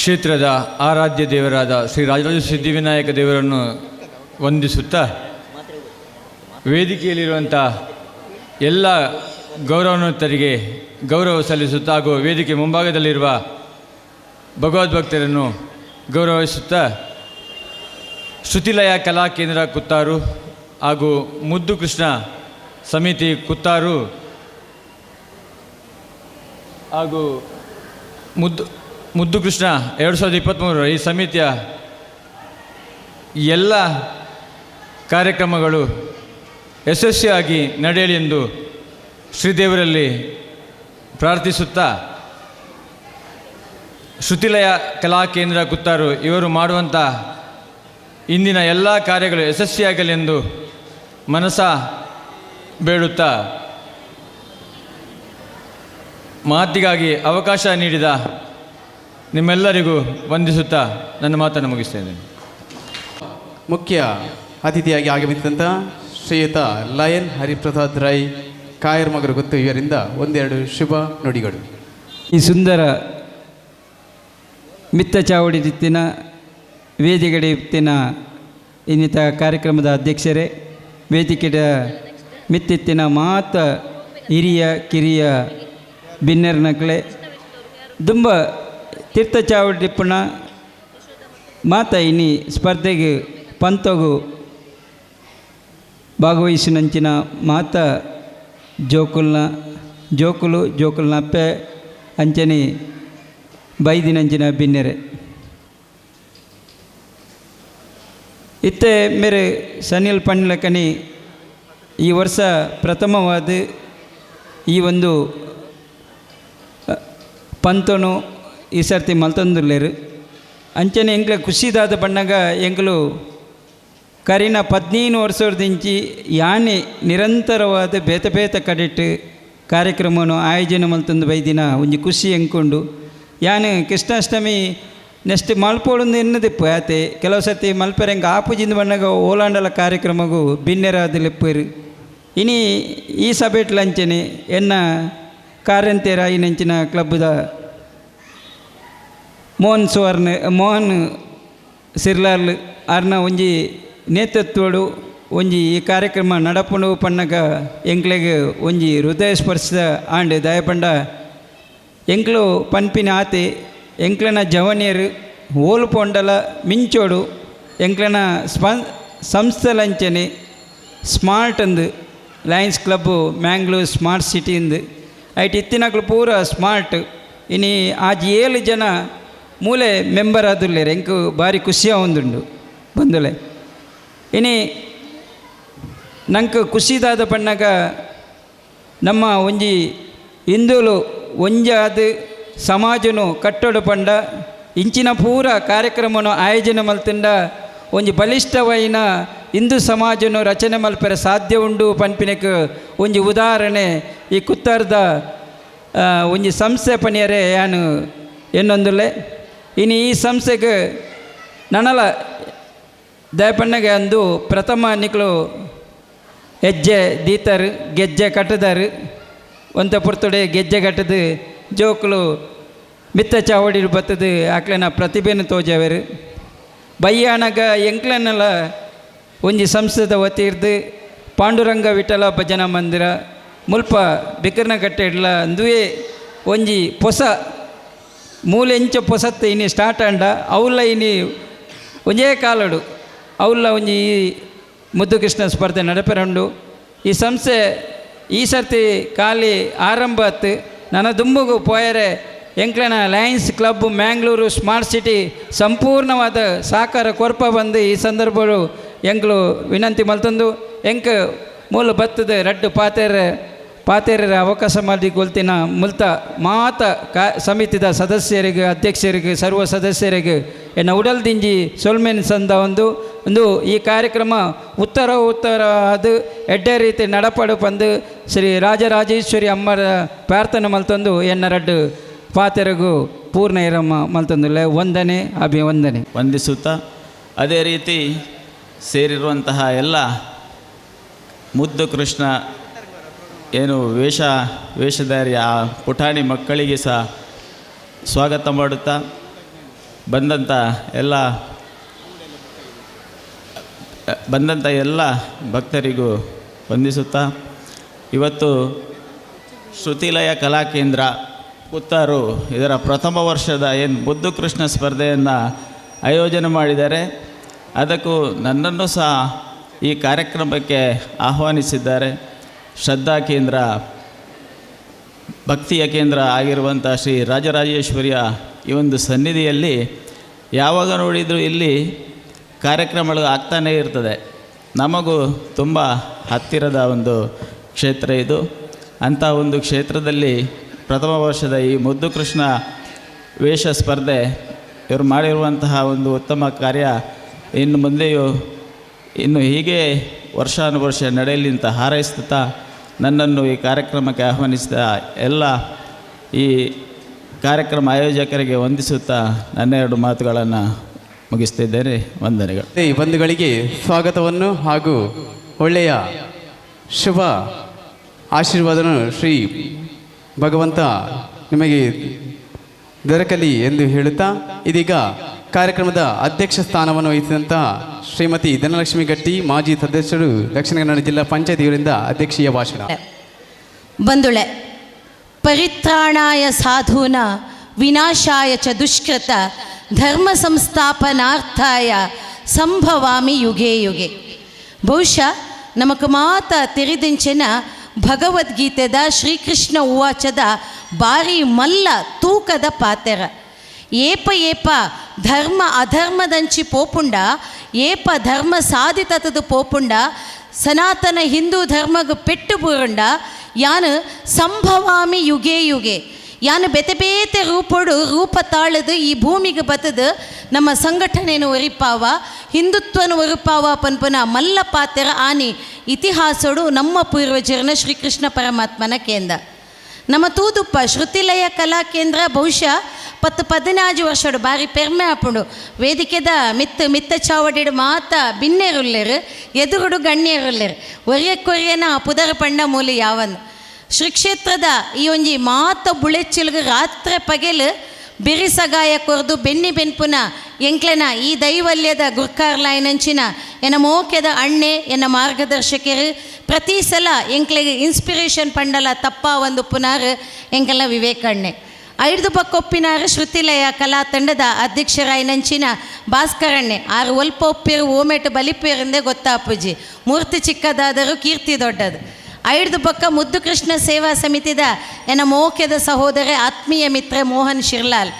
ಕ್ಷೇತ್ರದ ಆರಾಧ್ಯ ದೇವರಾದ ಶ್ರೀ ರಾಜರಾಜ ಸಿದ್ಧಿವಿನಾಯಕ ದೇವರನ್ನು ವಂದಿಸುತ್ತಾ ವೇದಿಕೆಯಲ್ಲಿರುವಂಥ ಎಲ್ಲ ಗೌರವಾನ್ವಿತರಿಗೆ ಗೌರವ ಸಲ್ಲಿಸುತ್ತಾ ಹಾಗೂ ವೇದಿಕೆ ಮುಂಭಾಗದಲ್ಲಿರುವ ಭಗವದ್ಭಕ್ತರನ್ನು ಗೌರವಿಸುತ್ತಾ ಶ್ರುತಿಲಯ ಕಲಾ ಕೇಂದ್ರ ಕುತ್ತಾರು ಹಾಗೂ ಮುದ್ದು ಕೃಷ್ಣ ಸಮಿತಿ ಕುತ್ತಾರು ಹಾಗೂ ಮುದ್ದು ಕೃಷ್ಣ 2023 ಈ ಸಮಿತಿಯ ಎಲ್ಲ ಕಾರ್ಯಕ್ರಮಗಳು ಯಶಸ್ವಿಯಾಗಿ ನಡೆಯಲಿ ಎಂದು ಶ್ರೀದೇವರಲ್ಲಿ ಪ್ರಾರ್ಥಿಸುತ್ತಾ ಶ್ರುತಿಲಯ ಕಲಾ ಕೇಂದ್ರ ಕುತ್ತಾರು ಇವರು ಮಾಡುವಂಥ ಇಂದಿನ ಎಲ್ಲ ಕಾರ್ಯಗಳು ಯಶಸ್ವಿಯಾಗಲಿ ಎಂದು ಮನಸ ಬೇಡುತ್ತಾ ಮಾತಿಗಾಗಿ ಅವಕಾಶ ನೀಡಿದ ನಿಮ್ಮೆಲ್ಲರಿಗೂ ವಂದಿಸುತ್ತಾ ನನ್ನ ಮಾತನ್ನು ಮುಗಿಸ್ತೇನೆ. ಮುಖ್ಯ ಅತಿಥಿಯಾಗಿ ಆಗಮಿಸಿದಂಥ ಶ್ರೀಯುತ ಲಯನ್ ಹರಿಪ್ರಸಾದ್ ರೈ ಕಾಯರ್ ಮಗರು ಗೊತ್ತು ಇವರಿಂದ ಒಂದೆರಡು ಶುಭ ನುಡಿಗಳು. ಈ ಸುಂದರ ಮಿತ್ತ ಚಾವಡಿ ದಿತ್ತಿನ ವೇದಿಕೆಡೆ ಇತ್ತಿನ ಇನ್ನಿತ ಕಾರ್ಯಕ್ರಮದ ಅಧ್ಯಕ್ಷರೇ, ವೇದಿಕೆಡ ಮಿತ್ತಿತ್ತಿನ ಮಾತ ಹಿರಿಯ ಕಿರಿಯ ಬಿನ್ನೆರ್ನಕ್ಲೆ ದುಂಬ ತೀರ್ಥ ಚಾವಡಿ ಪುಣ ಮಾತ ಇನಿ ಸ್ಪರ್ಧೆಗೆ ಪಂತಗು ಭಾಗವಹಿಸಿನಂಚಿನ ಮಾತ ಜೋಕುಲ್ನ ಜೋಕುಲು ಜೋಕುಲ್ನ ಅಪ್ಪೆ ಅಂಚನೆ ಬೈದಿನಂಚಿನ ಬಿನ್ನೆರೆ ಇತ್ತೆ ಮೇರೆ ಸನಿಲ್ ಪಣ್ಲಕನಿ ಈ ವರ್ಷ ಪ್ರಥಮವಾದ ಈ ಒಂದು ಪಂತನು ಈ ಸರ್ತಿ ಮಲ್ತೊಂದುಲ್ಲೇರು ಅಂಚನೆ ಎಂಕ್ಲ ಖುಷಿದಾದ ಬಣ್ಣಗ ಎಂಕ್ಲು ಕರಿನ 15 ವರ್ಷದಿಂಚಿ ಯಾನೆ ನಿರಂತರವಾದ ಬೇತೆ ಬೇತೆ ಕಡೆಟ್ ಕಾರ್ಯಕ್ರಮವನ್ನು ಆಯೋಜನೆ ಮಲ್ತೊಂದು ಬೈದಿನ ಒಂಜಿ ಖುಷಿ ಎಂಕೊಂಡು ಯಾನು ಕೃಷ್ಣಾಷ್ಟಮಿ ನೆಕ್ಸ್ಟ್ ಮಲ್ಪೋಡೊಂದು ಎನ್ನದಿಪ್ಪು ಆತೆ ಕೆಲವು ಸರ್ತಿ ಮಲ್ಪೆರೆಂಗೆ ಆಪುಜಿಂದ ಬಣ್ಣಗ ಓಲಾಂಡಲ ಕಾರ್ಯಕ್ರಮಗೂ ಬಿನ್ನೆರಾದ ಲೆಪ್ಪರು. ಇನಿ ಈ ಸಭೆಟ್ಲಂಚನೆ ಎನ್ನ ಕಾರಂತೇರ ಐನಂಚಿನ ಕ್ಲಬ್ದ ಮೋಹನ್ ಸುವರ್ಣ ಮೋಹನ್ ಸಿರ್ಲಾಲ್ ಅರ್ನ ಒಂಜಿ ನೇತೃತ್ವಡು ಒಂಜಿ ಈ ಕಾರ್ಯಕ್ರಮ ನಡಪುಂಡು ಪಣ್ಣಗ ಎಂಕ್ಲೆಗ್ ಒಂಜಿ ಹೃದಯ ಸ್ಪರ್ಶದ ಆಂಡ್. ದಯಪಂಡ ಎಂಕ್ಲು ಪನ್ಪಿನ ಆತೆ ಎಂಕ್ಲೆನ ಜವನಿಯರು ಓಲು ಪೊಂಡಲ ಮಿಂಚೋಡು ಎಂಕ್ಲೆನ ಸಂಸ್ಥೆಲಂಚನೆ ಸ್ಮಾರ್ಟ್ ಅಂದು Lions club Mangalore smart city ಇಂದು ಐಟ್ ಇತ್ತಿನಕ್ಲು ಪೂರ ಸ್ಮಾರ್ಟ್. ಇನಿ ಆಜ್ 7 ಜನ ಮೂಲೆ ಮೆಂಬರ್ ಆದುಲ್ಲೇರು. ಎಂಕು ಭಾರಿ ಖುಷಿಯ ಒಂದುಂಡು ಬಂದುಲೆ. ಇನಿ ನಂಗೆ ಖುಷಿದಾದ ಪಣ್ಣಗ ನಮ್ಮ ಒಂಜಿ ಹಿಂದೂಲು ಒಂಜಾದ ಸಮಾಜನು ಕಟ್ಟೋಡು ಪಂಡ ಇಂಚಿನ ಪೂರ ಕಾರ್ಯಕ್ರಮನು ಆಯೋಜನೆ ಮಲ್ತಿಂಡ ಒಂಜಿ ಬಲಿಷ್ಠವೈನ ಹಿಂದೂ ಸಮಾಜನು ರಚನೆ ಮಲ್ಪೆರೆ ಸಾಧ್ಯ ಉಂಡು ಪನ್ಪಿನಕ್ ಒಂಜಿ ಉದಾಹರಣೆ ಈ ಕುತ್ತಾರ್ದ ಒಂಜಿ ಸಂಸ್ಥೆ ಪಣಿಯರೆ ಯಾನು ಎನ್ನೊಂದುಲ್ಲೆ. ಇನ್ನು ಈ ಸಂಸ್ಥೆಗೆ ನನಲ ದಯಪಣ್ಣಗೆ ಅಂದು ಪ್ರಥಮ ನಿಕ್ಲು ಹೆಜ್ಜೆ ದೀತರು ಗೆಜ್ಜೆ ಕಟ್ಟದಾರು. ಒಂತ ಪುರ್ತುಡೆ ಗೆಜ್ಜೆ ಕಟ್ಟದು ಜೋಕುಲು ಮಿತ್ತ ಚಾವಡಿ ಬತ್ತದು ಆಕ್ಲೆನ ಪ್ರತಿಭೆಯನ್ನು ತೋಜಾವೇರು. ಬಯ್ಯಾನಗ ಎಂಕ್ಲೆನೆಲ್ಲ ಒಂಜಿ ಸಂಸ್ಥೆದ ವತಿರ್ದು ಪಾಂಡುರಂಗ ವಿಠಲ ಭಜನಾ ಮಂದಿರ ಮುಲ್ಪ ಬಿಕರ್ನ ಕಟ್ಟೆಡ್ಲ ಅಂದುವೇ ಒಂಜಿ ಪೊಸ ಮೂಲೆಂಚ ಪೊಸತ್ತು ಇನಿ ಸ್ಟಾರ್ಟ್ ಆಂಡ. ಅವುಲ್ಲ ಇನಿ ಒಂಜೇ ಕಾಲಡು ಅವುಲ್ಲ ಒಂಜಿ ಈ ಮುದ್ದು ಕೃಷ್ಣ ಸ್ಪರ್ಧೆ ನಡಪೆರುಂಡು. ಈ ಸಂಸ್ಥೆ ಈ ಸರ್ತಿ ಖಾಲಿ ಆರಂಭ ಆತು. ನನ್ನ ದುಂಬುಗು ಪೋಯರೆ ಎಂಕ್ಲೆನ Lions club Mangaluru smart city ಸಂಪೂರ್ಣವಾದ ಸಹಕಾರ ಕೊರ್ಪ ಬಂದು ಈ ಸಂದರ್ಭಗಳು ಎಂಕ್ಲು ವಿನಂತಿ ಮಲ್ತಂದು ಎಂಕ್ ಮೂಲ ಬತ್ತದ ರಡ್ಡು ಪಾತೇರರ ಅವಕಾಶ ಮಾಡಿ ಕೊಲ್ತಿನ ಮುಲ್ತ ಮಾತ ಸಮಿತಿದ ಸದಸ್ಯರಿಗೆ, ಅಧ್ಯಕ್ಷರಿಗೆ, ಸರ್ವ ಸದಸ್ಯರಿಗೆ ಎನ್ನ ಉಡಲ್ ದಿಂಜಿ ಸೊಲ್ಮೆನ್ ಸಂದ ಒಂದು ಒಂದು ಈ ಕಾರ್ಯಕ್ರಮ ಉತ್ತರ ಉತ್ತರ ಅದು ಎಡ್ಡೆ ರೀತಿ ನಡಪಡು ಪಂದು ಶ್ರೀ ರಾಜರಾಜೇಶ್ವರಿ ಅಮ್ಮರ ಪ್ರಾರ್ಥನೆ ಮಲ್ತೊಂದು ಎನ್ನ ರಡ್ಡು ಪಾತೆರಗು ಪೂರ್ಣ ಇರಮ್ಮ ಮಲ್ತೊಂದುಲ್ಲ. ವಂದನೆ, ಅಭಿವಂದನೆ. ವಂದಿಸುತ್ತಾ ಅದೇ ರೀತಿ ಸೇರಿರುವಂತಹ ಎಲ್ಲ ಮುದ್ದು ಕೃಷ್ಣ ಏನು ವೇಷಧಾರಿ ಆ ಪುಟಾಣಿ ಮಕ್ಕಳಿಗೆ ಸಹ ಸ್ವಾಗತ ಮಾಡುತ್ತಾ ಬಂದಂಥ ಎಲ್ಲ ಭಕ್ತರಿಗೂ ವಂದಿಸುತ್ತಾ, ಇವತ್ತು ಶ್ರುತಿಲಯ ಕಲಾಕೇಂದ್ರ ಪುತ್ತಾರು ಇದರ ಪ್ರಥಮ ವರ್ಷದ ಏನು ಮುದ್ದು ಕೃಷ್ಣ ಸ್ಪರ್ಧೆಯನ್ನು ಆಯೋಜನೆ ಮಾಡಿದ್ದಾರೆ. ಅದಕ್ಕೂ ನನ್ನನ್ನು ಸಹ ಈ ಕಾರ್ಯಕ್ರಮಕ್ಕೆ ಆಹ್ವಾನಿಸಿದ್ದಾರೆ. ಶ್ರದ್ಧಾ ಕೇಂದ್ರ, ಭಕ್ತಿಯ ಕೇಂದ್ರ ಆಗಿರುವಂಥ ಶ್ರೀ ರಾಜರಾಜೇಶ್ವರಿಯ ಈ ಒಂದು ಸನ್ನಿಧಿಯಲ್ಲಿ ಯಾವಾಗ ನೋಡಿದರೂ ಇಲ್ಲಿ ಕಾರ್ಯಕ್ರಮಗಳು ಆಗ್ತಾನೇ ಇರ್ತದೆ. ನಮಗೂ ತುಂಬ ಹತ್ತಿರದ ಒಂದು ಕ್ಷೇತ್ರ ಇದು. ಅಂಥ ಒಂದು ಕ್ಷೇತ್ರದಲ್ಲಿ ಪ್ರಥಮ ವರ್ಷದ ಈ ಮುದ್ದು ಕೃಷ್ಣ ವೇಷ ಸ್ಪರ್ಧೆ ಇವರು ಮಾಡಿರುವಂತಹ ಒಂದು ಉತ್ತಮ ಕಾರ್ಯ ಇನ್ನು ಮುಂದೆಯೂ ಇನ್ನು ಹೀಗೆ ವರ್ಷಾನುವರ್ಷ ನಡೆಯಲಿ ಅಂತ ಹಾರೈಸುತ್ತಾ ನನ್ನನ್ನು ಈ ಕಾರ್ಯಕ್ರಮಕ್ಕೆ ಆಹ್ವಾನಿಸಿದ ಎಲ್ಲ ಈ ಕಾರ್ಯಕ್ರಮ ಆಯೋಜಕರಿಗೆ ವಂದಿಸುತ್ತಾ ನನ್ನೆರಡು ಮಾತುಗಳನ್ನು ಮುಗಿಸ್ತಿದ್ದೇನೆ. ವಂದನೆಗಳು. ಈ ಬಂಧುಗಳಿಗೆ ಸ್ವಾಗತವನ್ನು ಹಾಗೂ ಒಳ್ಳೆಯ ಶುಭ ಆಶೀರ್ವಾದವನ್ನು ಶ್ರೀ ಭಗವಂತ ನಿಮಗೆ ದೊರಕಲಿ ಎಂದು ಹೇಳುತ್ತಾ, ಇದೀಗ ಕಾರ್ಯಕ್ರಮದ ಅಧ್ಯಕ್ಷ ಸ್ಥಾನವನ್ನು ವಹಿಸಿದಂತಹ ಶ್ರೀಮತಿ ಧನಲಕ್ಷ್ಮಿ ಗಟ್ಟಿ, ಮಾಜಿ ಸದಸ್ಯರು, ದಕ್ಷಿಣ ಕನ್ನಡ ಜಿಲ್ಲಾ ಪಂಚಾಯತ್ ಇವರಿಂದ ಅಧ್ಯಕ್ಷೀಯ ಭಾಷಣ. ಬಂಧುಳೆ, ಪರಿತ್ರಾಣಾಯ ಸಾಧೂನ ವಿನಾಶಾಯ ಚ ದುಷ್ಕೃತ ಧರ್ಮ ಸಂಸ್ಥಾಪನಾರ್ಥಾಯ ಸಂಭವಾಮಿ ಯುಗೇ ಯುಗೆ. ಬಹುಶಃ ನಮಕ್ ಮಾತ ತೆರಿದಿಂಚಿನ ಭಗವದ್ಗೀತೆದ ಶ್ರೀಕೃಷ್ಣ ಉವಾಚದ ಬಾರಿ ಮಲ್ಲ ತೂಕದ ಪಾತೆರ. ಏಪ ಏಪ ಧರ್ಮ ಅಧರ್ಮದಂಚಿ ಪೋಪುಂಡ, ಏಪ ಧರ್ಮ ಸಾಧಿತತದು ಪೋಪುಂಡ, ಸನಾತನ ಹಿಂದೂ ಧರ್ಮಗ್ ಪೆಟ್ಟು ಬೂರುಂಡ, ಯಾನು ಸಂಭವಾಮಿ ಯುಗೇ ಯುಗೆ. ಯಾನು ಬೇತೆ ಬೇತೆ ರೂಪೊಡು ರೂಪ ತಾಳದು ಈ ಭೂಮಿಗೆ ಬತ್ತದು ನಮ್ಮ ಸಂಘಟನೆಯನ್ನು ಒರಿಪಾವ, ಹಿಂದುತ್ವನ ಒರಿಪಾವ ಪನ್ಪುನ ಮಲ್ಲ ಪಾತ್ರ ಆನಿ ಇತಿಹಾಸಡು ನಮ್ಮ ಪೂರ್ವಜರನ ಶ್ರೀಕೃಷ್ಣ ಪರಮಾತ್ಮನ ಕೇಂದ್ರ. ನಮ್ಮ ತೂದುಪ್ಪ ಶ್ರುತಿಲಯ ಕಲಾ ಕೇಂದ್ರ ಬಹುಶಃ 10-15 ವರ್ಷಡು ಬಾರಿ ಪೆರ್ಮೆ ಆಪುಂಡು. ವೇದಿಕೆದ ಮಿತ್ತ ಮಿತ್ತ ಚಾವಡಿಡು ಮಾತ ಬಿನ್ನೆರುಲ್ಲೇರು, ಎದುರುಡು ಗಣ್ಯರುಲ್ಲೇರು, ಒರಿಯಕ್ಕೊರಿಯನ ಪುದರ ಪಂಡ ಮೂಲೆ ಯಾವಂದು. ಶ್ರೀ ಕ್ಷೇತ್ರದ ಈ ಒಂಜಿ ಮಾತ ಬುಳೆಚ್ಚಿಲ್ಗ ರಾತ್ರಿ ಪಗೆಲು ಬಿರಿಸಗಾಯ ಕೊರ್ದು ಬೆನ್ನಿ ಬೆನ್ಪುನ ಎಂಕ್ಲೆನ ಈ ದೈವಲ್ಯದ ಗುರ್ಕಾರ್ಲಾಯನಂಚಿನ ಎನ್ನ ಮೋಕೆದ ಅಣ್ಣೆ ಎನ್ನ ಮಾರ್ಗದರ್ಶಕರು ಪ್ರತಿ ಸಲ ಎಂಕ್ಲೆಗೆ ಇನ್ಸ್ಪಿರೇಷನ್ ಪಂಡಲ ತಪ್ಪ ಒಂದು ಪುನಾರು ಎಂಕೆಲ್ಲ ವಿವೇಕಣ್ಣೆ. ಐದು ಬಕ್ಕೊಪ್ಪಿನಾರು ಶ್ರುತಿಲಯ ಕಲಾ ತಂಡದ ಅಧ್ಯಕ್ಷರಾಯನಂಚಿನ ಭಾಸ್ಕರಣ್ಣೆ. ಆರು ಒಲ್ಪ ಒಪ್ಪಿರು ಓಮೆಟ್ ಬಲಿಪೇರಿಂದೆ ಗೊತ್ತಾಪುಜಿ, ಮೂರ್ತಿ ಚಿಕ್ಕದಾದರೂ ಕೀರ್ತಿ ದೊಡ್ಡದು. ಐದು ಬಕ್ಕ ಮುದ್ದು ಕೃಷ್ಣ ಸೇವಾ ಸಮಿತಿದ ಎನ್ನ ಮೋಕ್ಯದ ಸಹೋದರ ಆತ್ಮೀಯ ಮಿತ್ರ ಮೋಹನ್ ಶಿರ್ಲಾಲ್.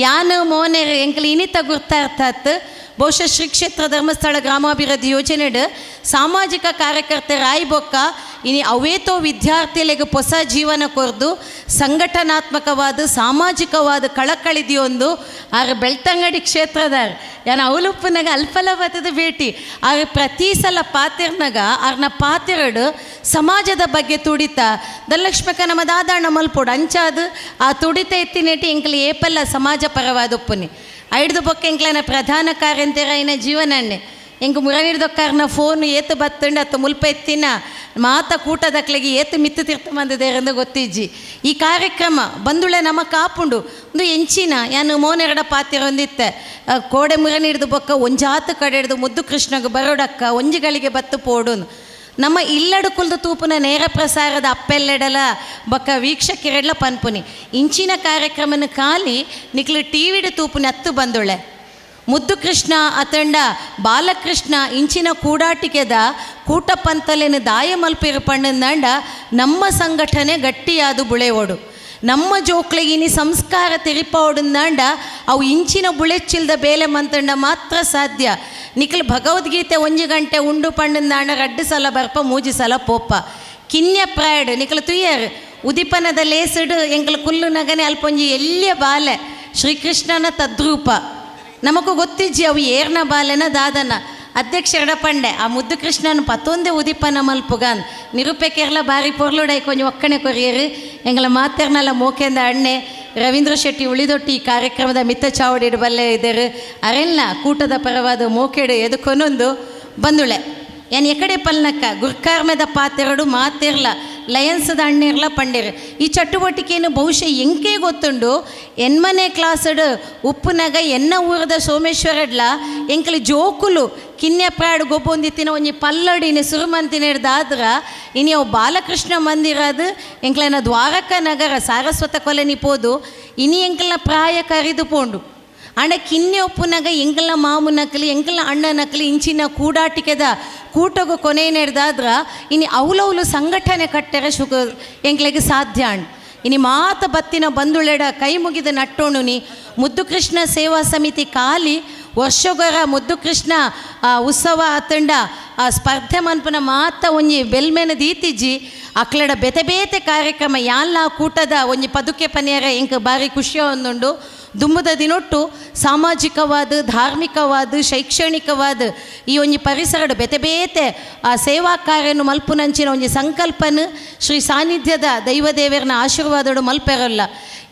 ಯಾನು ಮೋನೆರ್ ಎಂಕಲ್ ಇನಿತ ಗುರ್ತಾರ್ಥಾತ್ ಬಹುಶಃ ಶ್ರೀ ಕ್ಷೇತ್ರ ಧರ್ಮಸ್ಥಳ ಗ್ರಾಮಾಭಿವೃದ್ಧಿ ಯೋಜನೆಡ್ ಸಾಮಾಜಿಕ ಕಾರ್ಯಕರ್ತೆ ರಾಯ್ ಬೊಕ್ಕ ಇನಿ ಅವೇತೋ ವಿದ್ಯಾರ್ಥಿಗಳಿಗೆ ಹೊಸ ಜೀವನ ಕೊರ್ದು ಸಂಘಟನಾತ್ಮಕವಾದ ಸಾಮಾಜಿಕವಾದ ಕಳಕಳಿದಿಯೊಂದು ಆರು ಬೆಳ್ತಂಗಡಿ ಕ್ಷೇತ್ರದಾರ್. ಯಾನ ಅವಲುಪ್ಪನಾಗ ಅಲ್ಪಲ ಬತ್ತದ ಭೇಟಿ ಆರು ಪ್ರತಿ ಸಲ ಪಾತಿರ್ನಾಗ ಆರ್ನ ಪಾತಿರಡು ಸಮಾಜದ ಬಗ್ಗೆ ತುಡಿತ ಧನಲಕ್ಷ್ಮಕ ನಮ್ಮ ದಾದಾಣ್ಣ ಮಲ್ಪೋಡು ಅಂಚಾದು ಆ ತುಡಿತ ಎತ್ತಿನೆಟ್ಟಿ ಎಂಕಲ್ ಏಪಲ್ಲ ಸಮಾಜ ಪರವಾದ ಉಪ್ಪುನಿ. ಐಡ್ದು ಬೊಕ್ಕ ಎಂಕ್ಲನ ಪ್ರಧಾನ ಕಾರ್ಯಂತೆರಾಯಿನ ಜೀವನಣ್ಣೆ ಎಂಕ್ ಮುರನಿಡ್ದೊಕ್ಕಾರ್ನ ಫೋನ್ ಏತು ಬತ್ತುಂಡು ಅತ್ತು ಮುಲ್ಪ ಎತ್ತಿನ ಮಾತ ಕೂಟದಕ್ಲೆಗೆ ಏತು ಮಿತ್ತು ತಿರ್ತ ಬಂದಿದ್ದೇರೆಂದು ಗೊತ್ತಿಜ್ಜಿ. ಈ ಕಾರ್ಯಕ್ರಮ ಬಂದುಳೆ ನಮ್ಮ ಕಾಪುಂಡು ಒಂದು ಎಂಚಿನ ಯಾನು ಮೋನೆರಡ ಪಾತಿರೊಂದಿತ್ತೆ ಕೋಡೆ ಮುರನಿಡ್ದು ಬೊಕ್ಕ ಒಂಜಾತು ಕಡೆ ಹಿಡ್ದು ಮುದ್ದು ಕೃಷ್ಣಗೆ ಬರೋಡಕ್ಕ ಒಂಜಿಗಳಿಗೆ ಬತ್ತು ಪೋಡುನು. ನಮ್ಮ ಇಲ್ಲಡು ಕುಲ್ದು ತೂಪುನ ನೇರ ಪ್ರಸಾರದ ಅಪ್ಪೆಲ್ಲೆಡಲ ಬೊಕ್ಕ ವೀಕ್ಷಕರೆಡ್ಲ ಪನ್ಪುನಿ ಇಂಚಿನ ಕಾರ್ಯಕ್ರಮನ ಖಾಲಿ ನಿಕ್ಲು ಟಿ ವಿಡು ತೂಪುನಿ ಅತ್ತು ಬಂದುಳೆ. ಮುದ್ದು ಕೃಷ್ಣ ಅತಂಡ ಬಾಲಕೃಷ್ಣ ಇಂಚಿನ ಕೂಡಾಟಿಕೆದ ಕೂಟ ಪಂತಲೇನು ದಾಯ ಮಲ್ಪಿರು ಪಣ್ಣಂದಾಂಡ ನಮ್ಮ ಸಂಘಟನೆ ಗಟ್ಟಿಯಾದು ಬುಳೆಯೋಡು. ನಮ್ಮ ಜೋಕ್ಳಿಗೆ ಇನಿ ಸಂಸ್ಕಾರ ತೆರಿಪಾವಡುಂದಾಂಡ ಅವು ಇಂಚಿನ ಬುಳೆಚ್ಚಿಲ್ದ ಬೇಲೆ ಮಂತಂಡ ಮಾತ್ರ ಸಾಧ್ಯ. ನಿಖಲ್ ಭಗವದ್ಗೀತೆ 1 ಗಂಟೆ ಉಂಡು ಪಣ್ಣಂದಾಂಡ 2 ಸಲ ಬರ್ಪ 3 ಸಲ ಪೋಪ ಕಿನ್ಯ ಪ್ರಾಯಡ್ ನಿಖಲ್ ತುಯ್ಯರ್ ಉದಿಪನದ ಲೇಸುಡು ಎಂಕಲ್ ಕುಲ್ಲು ನಗನೆ ಅಲ್ಪೊಂಜಿ ಎಲ್ಲಿಯ ಬಾಲೆ ಶ್ರೀಕೃಷ್ಣನ ತದ್ರೂಪ ನಮಗೂ ಗೊತ್ತಿಜ್ಜಿ ಅವು ಏರ್ನ ಬಾಲೆನ ದಾದನ. ಅಧ್ಯಕ್ಷ ಎಡಪಂಡೆ ಆ ಮುದ್ದು ಕೃಷ್ಣನ ಪತ್ತೊಂದೇ ಉದಿಪನ ಮಲ್ಪುಗಾನ್ ನಿರೂಪೆ ಕೇರಳ ಬಾರಿ ಪೊರ್ಲುಡೈ ಕೊಂಚ ಒಕ್ಕಣೆ ಕೊರಿಯರು ಎಂಗಳ ಮಾತೆರ್ನಲ್ಲ ಮೋಕೆಂದ ಅಣ್ಣೆ ರವೀಂದ್ರ ಶೆಟ್ಟಿ ಉಳಿದೊಟ್ಟಿ ಈ ಕಾರ್ಯಕ್ರಮದ ಮಿತ್ತ ಚಾವಡಿಡು ಬಲ್ಲೆ ಇದ್ದರು ಅರೆಲ್ಲ ಕೂಟದ ಪರವಾದ ಮೋಕೆಡು ಎದುಕೊನೊಂದು ಬಂದುಳೆ. ಏನ್ ಎಕಡೆ ಪಲ್ನಕ್ಕ ಗುರ್ಕಾರ್ಮೆದ ಪಾತೆರಡು ಮಾತಿರ್ಲ ಲಯನ್ಸದ ಅಣ್ಣಿರ್ಲ ಪಂಡಿರು. ಈ ಚಟುವಟಿಕೆಯನ್ನು ಬಹುಶಃ ಎಂಕೇ ಗೊತ್ತುಂಡು. ಎನ್ಮನೆ ಕ್ಲಾಸಡು ಉಪ್ಪುನಗ ಎನ್ನ ಊರದ ಸೋಮೇಶ್ವರಡ್ಲ ಎಂಕಲಿ ಜೋಕುಲು ಕಿನ್ಯ ಪ್ರಾಡು ಗೊಬ್ಬೊಂದಿತ್ತಿನ ಒಂಜಿ ಪಲ್ಲಡಿನ ಸುರುಮಂತಿನ ಹಿಡ್ದಾದ್ರ ಇನಿ ಅವು ಬಾಲಕೃಷ್ಣ ಮಂದಿರ ಅದು ಎಂಕ್ಲನ ದ್ವಾರಕ ನಗರ ಸಾರಸ್ವತ ಕೊಲನಿ ಪೋದು ಇನಿ ಎಂಕಲ್ನ ಪ್ರಾಯ ಕರಿದು ಪೋಂಡು. ಆಂಡ ಕಿನ್ನೆ ಒಪ್ಪುನಗ ಎಂಕಲ್ನ ಮಾಮುನಕಲಿ ಎಂಕಲ್ನ ಅಣ್ಣನಕಲಿ ಇಂಚಿನ ಕೂಡಾಟಿಕೆದ ಕೂಟಗು ಕೊನೆ ನೆಡ್ದಾದ್ರ ಇನಿ ಅವಲವಲು ಸಂಘಟನೆ ಕಟ್ಟೆರೆ ಶುಕ ಎಂಕ್ಲೆಗೆ ಸಾಧ್ಯ ಅಂಡ್. ಇನಿ ಮಾತ ಬತ್ತಿನ ಬಂದುಳೆಡ ಕೈ ಮುಗಿದ ನಟ್ಟೋಣುನಿ ಮುದ್ದು ಕೃಷ್ಣ ಸೇವಾ ಸಮಿತಿ ಖಾಲಿ ವರ್ಷಗೊರ ಮುದ್ದು ಕೃಷ್ಣ ಉತ್ಸವ ಆತಂಡ ಆ ಸ್ಪರ್ಧೆ ಮನ್ಪುನ ಮಾತ ಒಂಜಿ ಬೆಲ್ಮೆನ ದೀತಿಜ್ಜಿ ಅಕ್ಲೆಡ ಬೇತೆ ಬೇತೆ ಕಾರ್ಯಕ್ರಮ ಯಾಲ್ಲ ಕೂಟದ ಒಂಜಿ ಪದುಕೆ ಪನಿಯರ ಎಂಕ್ ಬಾರಿ ಖುಷಿಯ ಒಂದುಂಡು. ದುಂಬುದ ದಿನೊಟ್ಟು ಸಾಮಾಜಿಕವಾದ ಧಾರ್ಮಿಕವಾದ ಶೈಕ್ಷಣಿಕವಾದ ಈ ಒಂಜಿ ಪರಿಸರಡು ಬೇತೆ ಬೇತೆ ಆ ಸೇವಾ ಕಾರ್ಯನು ಮಲ್ಪುನಂಚಿನ ಒಂಜಿ ಸಂಕಲ್ಪನ ಶ್ರೀ ಸಾನ್ನಿಧ್ಯದ ದೈವದೇವರನ ಆಶೀರ್ವಾದಡು ಮಲ್ಪೆರಲ್ಲ.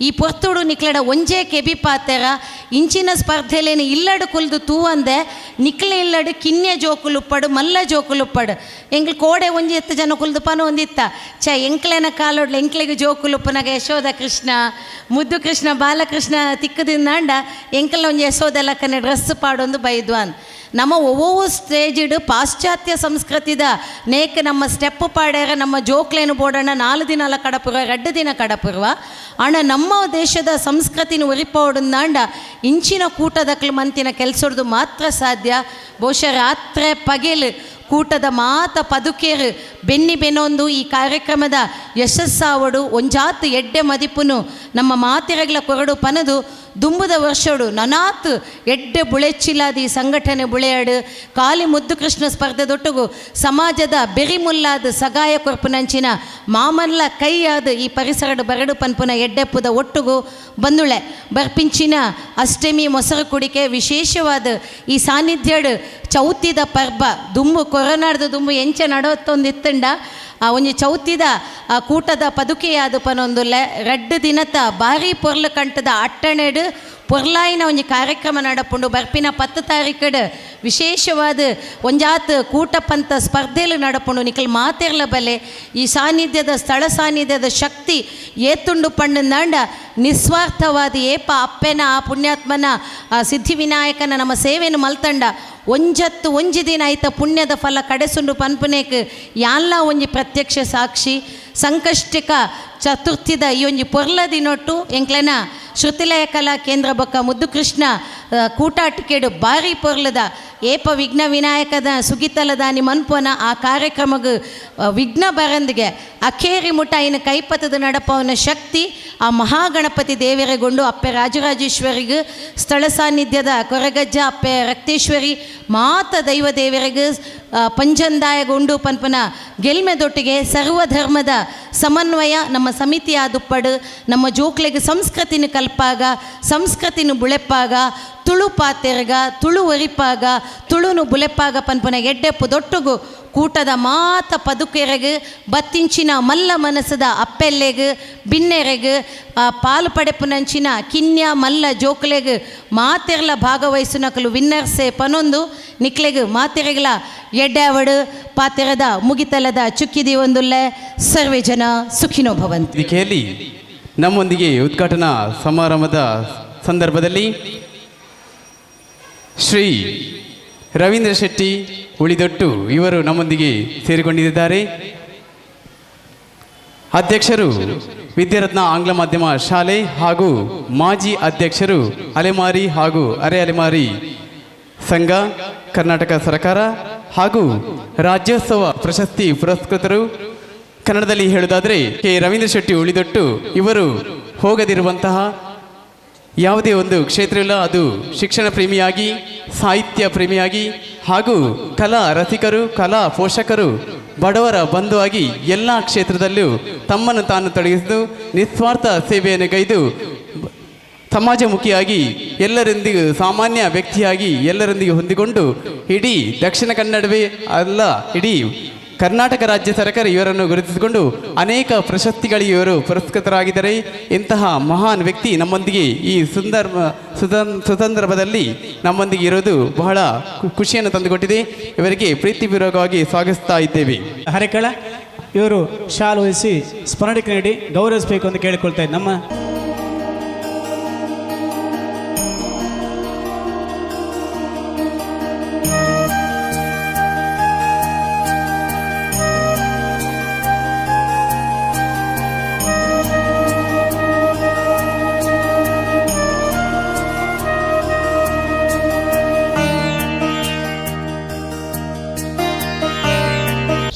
ಈ ಪೊರ್ತುಡು ನಿಕ್ಲೆಡ ಒಂಜೇ ಕೆಬಿ ಪಾತೆರ ಇಂಚಿನ ಸ್ಪರ್ಧೆಲೇನು ಇಲ್ಲಡು ಕುಲ್ದು ತೂವಂದೆ ನಿಕ್ಲೆ ಇಲ್ಲಡು ಕಿನ್ಯ ಜೋಕುಲುಪ್ಪಡು ಮಲ್ಲ ಜೋಕುಲುಪ್ಪಡು ಎಂಕ್ಲು ಕೋಡೆ ಒಂಜಿ ಎತ್ತು ಜನ ಕುಲ್ದು ಪನ ಒಂದಿತ್ತ ಚ ಎಂಕ್ಲೆನ ಕಾಲೊಡ್ಲು ಎಂಕ್ಲೆಗೆ ಜೋಕುಲುಪ್ಪನಾಗ ಯಶೋಧ ಕೃಷ್ಣ ಮುದ್ದು ಕೃಷ್ಣ ಬಾಲಕೃಷ್ಣ ತಿಕ್ಕದಿಂದಾಂಡ ಎಂಕಲ್ನ ಒಂಜಿ ಯಶೋಧ ಲಕ್ಕನೆ ಡ್ರೆಸ್ ಪಾಡೊಂದು ಬೈದ್ವಾನ್. ನಮ್ಮ ಒವ್ವೊವು ಸ್ಟೇಜಿಡು ಪಾಶ್ಚಾತ್ಯ ಸಂಸ್ಕೃತಿದ ನೇಕ್ ನಮ್ಮ ಸ್ಟೆಪ್ ಪಾಡ್ಯಾರ ನಮ್ಮ ಜೋಕ್ಲೇನು ಬೋಡಣ್ಣ 4 ದಿನ ಅಲ್ಲ ಕಡಪುರ್ವ 2 ದಿನ ಕಡಪುರ್ವ ಅಣ್ಣ ನಮ್ಮ ದೇಶದ ಸಂಸ್ಕೃತಿನ ಒರಿಪೋಡುಂದಾಂಡ ಇಂಚಿನ ಕೂಟದಕ್ಲು ಮಂತಿನ ಕೆಲ್ಸೊಡ್ದು ಮಾತ್ರ ಸಾಧ್ಯ. ಬಹುಶಃ ರಾತ್ರಿ ಪಗೆಲು ಕೂಟದ ಮಾತ ಪದುಕೇರು ಬೆನ್ನಿ ಬೆನ್ನೊಂದು ಈ ಕಾರ್ಯಕ್ರಮದ ಯಶಸ್ಸಾವಡು ಒಂಜಾತು ಎಡ್ಡೆ ಮದಿಪುನು ನಮ್ಮ ಮಾತಿರಗ್ಲ ಕೊರಡು ಪನದು ದುಂಬುದ ವರ್ಷೋಡು ನನಾತ್ ಎಡ್ಡೆ ಬುಳೆಚ್ಚಿಲಾದಿ ಸಂಘಟನೆ ಬುಳೆಯಾಡು ಕಾಲಿ ಮುದ್ದು ಕೃಷ್ಣ ಸ್ಪರ್ಧೆ ದೊಟ್ಟುಗು ಸಮಾಜದ ಬೆರಿಮುಲ್ಲಾದ ಸಗಾಯ ಕೊರ್ಪುನಂಚಿನ ಮಾಮಲ್ಲ ಕೈಯಾದ ಈ ಪರಿಸರಡು ಬರಡು ಪನ್ಪುನ ಎಡ್ಡೆಪ್ಪುದ ಒಟ್ಟುಗು ಬಂದುಳೆ ಬರ್ಪಿಂಚಿನ ಅಷ್ಟಮಿ ಮೊಸರು ಕುಡಿಕೆ ವಿಶೇಷವಾದ ಈ ಸಾನ್ನಿಧ್ಯಡು ಚೌತಿದ ಪರ್ಬ ದುಂಬು ಕೊರೋನಾಡ್ದು ದುಂಬು ಎಂಚ ನಡೋತ್ತೊಂದಿತ್ತಂಡ ಆ ಒಂಜಿ ಚೌತಿದ ಆ ಕೂಟದ ಪದುಕೆಯಾದ ಪನೊಂದು ರಡ್ಡು ದಿನತ ಭಾರಿ ಪೊರ್ಲು ಕಂಟದ ಅಟ್ಟಣೆಡು ಪೊರ್ಲಾಯಿನ ಒಂಜಿ ಕಾರ್ಯಕ್ರಮ ನಡಪುಂಡು ಬರ್ಪಿನ 10 ತಾರೀಕಡು ವಿಶೇಷವಾದ ಒಂಜಾತ್ ಕೂಟಪಂತ ಸ್ಪರ್ಧೆಲು ನಡಪುಂಡು ನಿಕಲ್ ಮಾತೆರ್ಲ ಬಲೆ ಈ ಸಾನ್ನಿಧ್ಯದ ಸ್ಥಳ ಸಾನ್ನಿಧ್ಯದ ಶಕ್ತಿ ಏತುಂಡು ಪಂಡಂದಾಂಡ ನಿಸ್ವಾರ್ಥವಾದ ಏಪ ಅಪ್ಪೆನ ಆ ಪುಣ್ಯಾತ್ಮನ ಆ ಸಿದ್ಧಿವಿನಾಯಕನ ನಮ್ಮ ಸೇವೆಯನ್ನು ಮಲ್ತಂಡ ಒಂಜತ್ತು ಒಂಜಿ ದಿನ ಐತ ಪುಣ್ಯದ ಫಲ ಕಡೆಸುಂಡು ಪನ್ಪುನೇಕ್ ಯಾನ್ಲ ಒಂಜಿ ಪ್ರತ್ಯಕ್ಷ ಸಾಕ್ಷಿ ಸಂಕಷ್ಟಿಕ ಚತುರ್ಥಿದ ಈ ಒಂಜಿ ಪೊರ್ಲ ದಿನೊಟ್ಟು ಎಂಕ್ಲೆನ ಶ್ರುತಿಲಯ ಕಲಾ ಕೇಂದ್ರ ಬೊಕ್ಕ ಮುದ್ದು ಕೃಷ್ಣ ಕೂಟಾಟಿಕೆಡು ಭಾರಿ ಪೊರ್ಲದ ಏಪ ವಿಘ್ನ ವಿನಾಯಕದ ಸುಗಿತಲದಾನಿ ಮನ್ಪೋನ ಆ ಕಾರ್ಯಕ್ರಮಗ್ ವಿಘ್ನ ಬರಂದಿಗೆ ಅಖೇರಿ ಮುಟ ಇನ್ನು ಕೈಪತದ ನಡಪವನ ಶಕ್ತಿ ಆ ಮಹಾಗಣಪತಿ ದೇವರೆಗೊಂಡು ಅಪ್ಪೆ ರಾಜರಾಜೇಶ್ವರಿಗೆ ಸ್ಥಳ ಸಾನ್ನಿಧ್ಯದ ಕೊರಗಜ್ಜ ಅಪ್ಪೆ ರಕ್ತೇಶ್ವರಿ ಮಾತ ದೈವ ದೇವರಿಗೆ ಪಂಜಂದಾಯಗೊಂಡು ಪನ್ಪನ ಗೆಲ್ಮೆದೊಟ್ಟಿಗೆ ಸರ್ವಧರ್ಮದ ಸಮನ್ವಯ ನಮ್ಮ ಸಮಿತಿ ಆದುಪ್ಪಡು ನಮ್ಮ ಜೋಕ್ಲೆಗೆ ಸಂಸ್ಕೃತಿನ ಕಲ್ಪಾಗ ಸಂಸ್ಕೃತಿನ ಬುಳೆಪ್ಪಾಗ ತುಳು ಪಾತೆರ್ಗ ತುಳು ಒರಿಪಾಗ ತುಳುನು ಬುಲೆಪ್ಪಾಗ ಪನ್ಪನ ಎಡ್ಡೆಪ್ಪು ದೊಟ್ಟುಗು ಕೂಟದ ಮಾತ ಪದುಕೆರೆಗ್ ಬತ್ತಿಂಚಿನ ಮಲ್ಲ ಮನಸ್ಸದ ಅಪ್ಪೆಲ್ಲೆಗ್ ಬಿನ್ನೆರೆಗ್ ಪಾಲು ಪಡೆಪುನಂಚಿನ ಕಿನ್ಯ ಮಲ್ಲ ಜೋಕ್ಲೆಗ್ ಮಾತೆರ್ಲ ಭಾಗವಹಿಸುನಕಲು ವಿನ್ನರ್ಸೆ ಪನೊಂದು ನಿಕ್ಲೆಗ್ ಮಾತೆರೆಗ್ಲ ಎಡ್ಯಾವಡು ಪಾತೆರದ ಮುಗಿತಲದ ಚುಕ್ಕಿದಿ ಒಂದುಲ್ಲೆ ಸರ್ವೇ ಜನ ಸುಖಿನೋ ಭವಂತಿ. ವೇದಿಕೆಯಲ್ಲಿ ನಮ್ಮೊಂದಿಗೆ ಉದ್ಘಾಟನಾ ಸಮಾರಂಭದ ಸಂದರ್ಭದಲ್ಲಿ ಶ್ರೀ ರವೀಂದ್ರ ಶೆಟ್ಟಿ ಉಳಿದೊಟ್ಟು ಇವರು ನಮ್ಮೊಂದಿಗೆ ಸೇರಿಕೊಂಡಿದ್ದಾರೆ. ಅಧ್ಯಕ್ಷರು ವಿದ್ಯಾರತ್ನ ಆಂಗ್ಲ ಮಾಧ್ಯಮ ಶಾಲೆ ಹಾಗೂ ಮಾಜಿ ಅಧ್ಯಕ್ಷರು ಅಲೆಮಾರಿ ಹಾಗೂ ಅರೆ ಅಲೆಮಾರಿ ಸಂಘ ಕರ್ನಾಟಕ ಸರ್ಕಾರ ಹಾಗೂ ರಾಜ್ಯೋತ್ಸವ ಪ್ರಶಸ್ತಿ ಪುರಸ್ಕೃತರು. ಕನ್ನಡದಲ್ಲಿ ಹೇಳುವುದಾದರೆ ಕೆ ರವೀಂದ್ರ ಶೆಟ್ಟಿ ಉಳಿದೊಟ್ಟು ಇವರು ಹೋಗದಿರುವಂತಹ ಯಾವುದೇ ಒಂದು ಕ್ಷೇತ್ರ ಇಲ್ಲ. ಅದು ಶಿಕ್ಷಣ ಪ್ರೇಮಿಯಾಗಿ, ಸಾಹಿತ್ಯ ಪ್ರೇಮಿಯಾಗಿ ಹಾಗೂ ಕಲಾ ರಸಿಕರು, ಕಲಾ ಪೋಷಕರು, ಬಡವರ ಬಂಧುವಾಗಿ ಎಲ್ಲ ಕ್ಷೇತ್ರದಲ್ಲೂ ತಮ್ಮನ್ನು ತಾನು ತೊಡಗಿಸಿದ್ದು ನಿಸ್ವಾರ್ಥ ಸೇವೆಯನ್ನು ಗೈದು ಸಮಾಜಮುಖಿಯಾಗಿ ಎಲ್ಲರೊಂದಿಗೂ ಸಾಮಾನ್ಯ ವ್ಯಕ್ತಿಯಾಗಿ ಎಲ್ಲರೊಂದಿಗೆ ಹೊಂದಿಕೊಂಡು ಇಡೀ ದಕ್ಷಿಣ ಕನ್ನಡವೇ ಅಲ್ಲ, ಇಡೀ ಕರ್ನಾಟಕ ರಾಜ್ಯ ಸರ್ಕಾರ ಇವರನ್ನು ಗುರುತಿಸಿಕೊಂಡು ಅನೇಕ ಪ್ರಶಸ್ತಿಗಳಿಗೆ ಇವರು ಪುರಸ್ಕೃತರಾಗಿದ್ದಾರೆ. ಇಂತಹ ಮಹಾನ್ ವ್ಯಕ್ತಿ ನಮ್ಮೊಂದಿಗೆ ಈ ಸುಸಂದರ್ಭದಲ್ಲಿ ನಮ್ಮೊಂದಿಗೆ ಇರೋದು ಬಹಳ ಖುಷಿಯನ್ನು ತಂದುಕೊಟ್ಟಿದೆ. ಇವರಿಗೆ ಪ್ರೀತಿಪೂರ್ವಕವಾಗಿ ಸ್ವಾಗತಿಸ್ತಾ ಇದ್ದೇವೆ. ಹರೇಕಳ ಇವರು ಶಾಲು ವಹಿಸಿ ಸ್ಮರಣಿಕೆ ನೀಡಿ ಗೌರವಿಸಬೇಕು ಅಂತ ಕೇಳಿಕೊಳ್ತಾ ಇದ್ದೆ. ನಮ್ಮ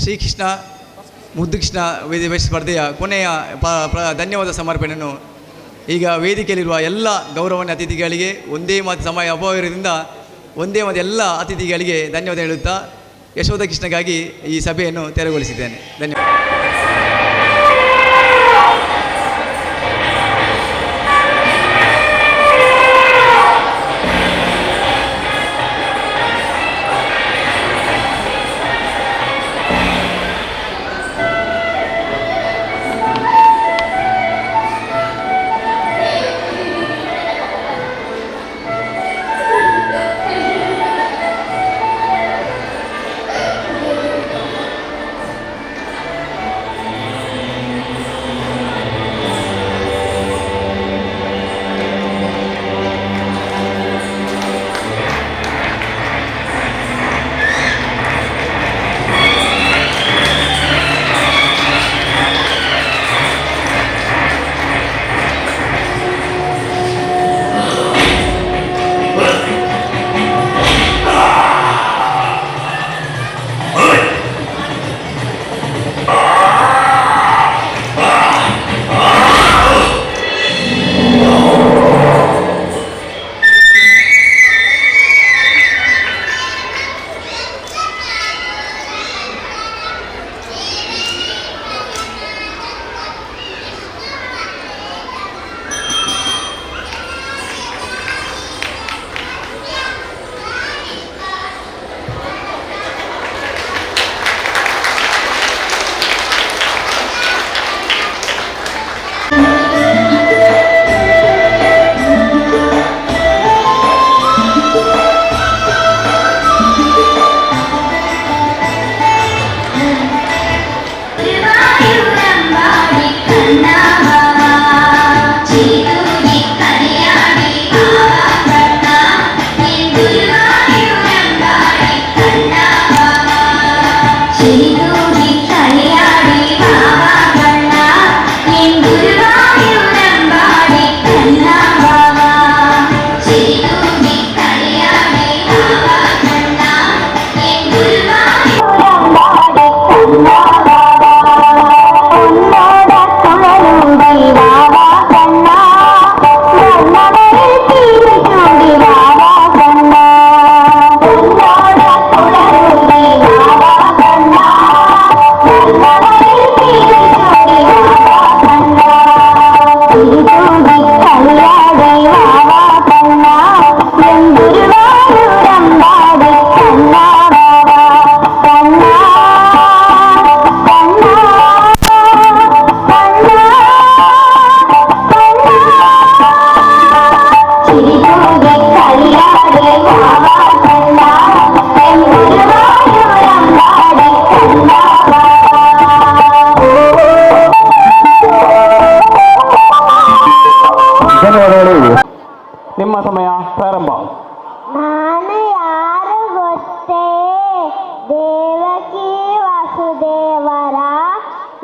ಶ್ರೀಕೃಷ್ಣ ಮುದ್ದುಕೃಷ್ಣ ವೇದ ಸ್ಪರ್ಧೆಯ ಕೊನೆಯ ಧನ್ಯವಾದ ಸಮರ್ಪಣೆಯನ್ನು ಈಗ ವೇದಿಕೆಯಲ್ಲಿರುವ ಎಲ್ಲ ಗೌರವಾನ್ವಿತ ಅತಿಥಿಗಳಿಗೆ ಒಂದೇ ಮಾತು ಸಮಯ ಅಭಾವವಿರುವುದರಿಂದ ಒಂದೇ ಮಾತು ಎಲ್ಲ ಅತಿಥಿಗಳಿಗೆ ಧನ್ಯವಾದ ಹೇಳುತ್ತಾ ಯಶೋಧ ಕೃಷ್ಣಗಾಗಿ ಈ ಸಭೆಯನ್ನು ತೆರವುಗೊಳಿಸಿದ್ದೇನೆ. ಧನ್ಯವಾದ.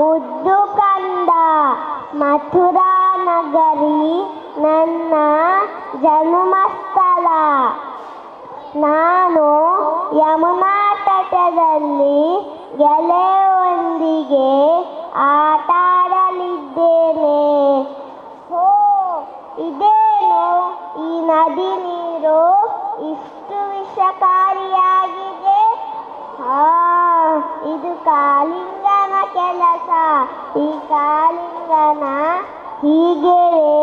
ಮುದ್ದು ಕಂದ. ಮಥುರಾ ನಗರಿ ನನ್ನ ಜನ್ಮಸ್ಥಳ. ನಾನು ಯಮುನಾ ತಟದಲ್ಲಿ ಗೆಳೆಯೊಂದಿಗೆ ಆಟಾಡಲಿದ್ದೇನೆ. ಹೋ, ಇದೇನು ಈ ನದಿ ನೀರು ಇಷ್ಟು ವಿಷಕಾರಿಯಾಗಿದೆ? ಹಾ, ಇದು ಕಾಳಿಂಗನ ಕೆಲಸ. ಈ ಕಾಳಿಂಗನ ಹೀಗೆಯೇ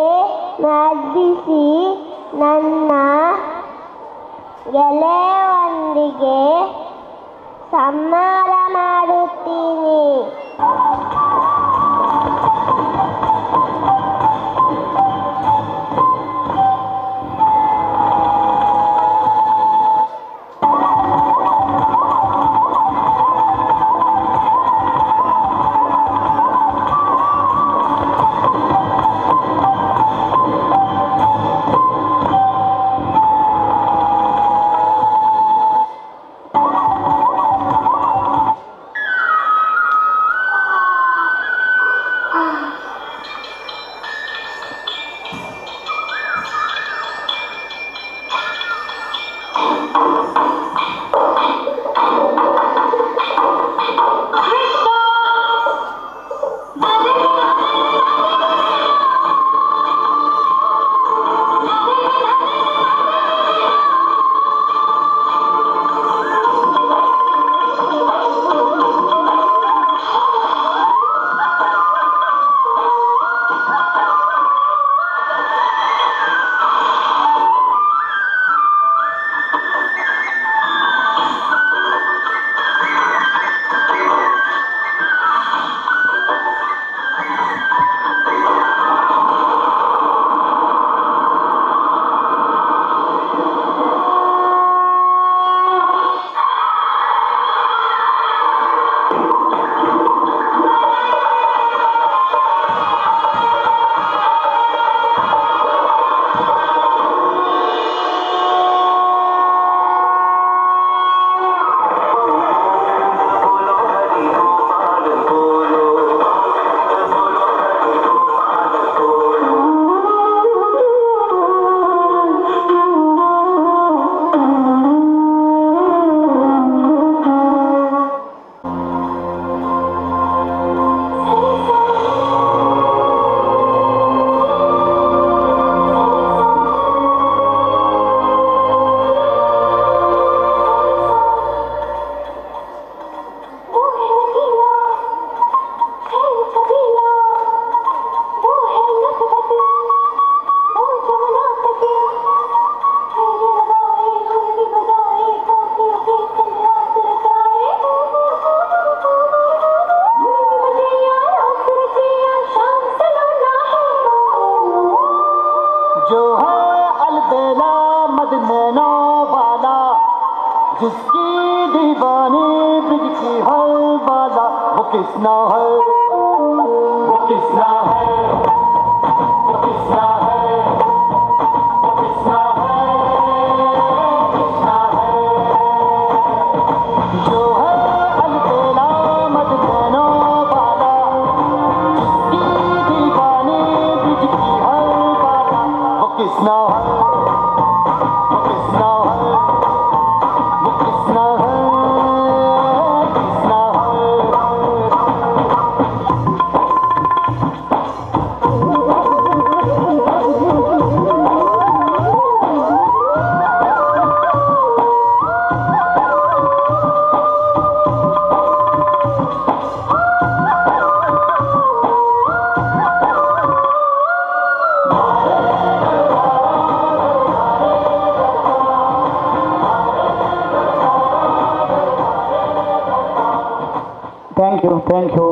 ಮರ್ದಿಸಿ ನನ್ನ ಗೆಳೆಯೊಂದಿಗೆ ಸಂಹಾರ ಮಾಡುತ್ತೀನಿ. जो है अलबेला मदनैना वाला, जिसकी दीवानी ब्रिज की हर वाला, वो किसना है, वो किसना है, वो किसना है, वो किसना है, किसना है। जो है अलबेला मदनैना वाला, जिसकी दीवानी ब्रिज की हर वाला, वो किसना है, वो किसना है, वो किसना है, किसना है। Thank you, thank you.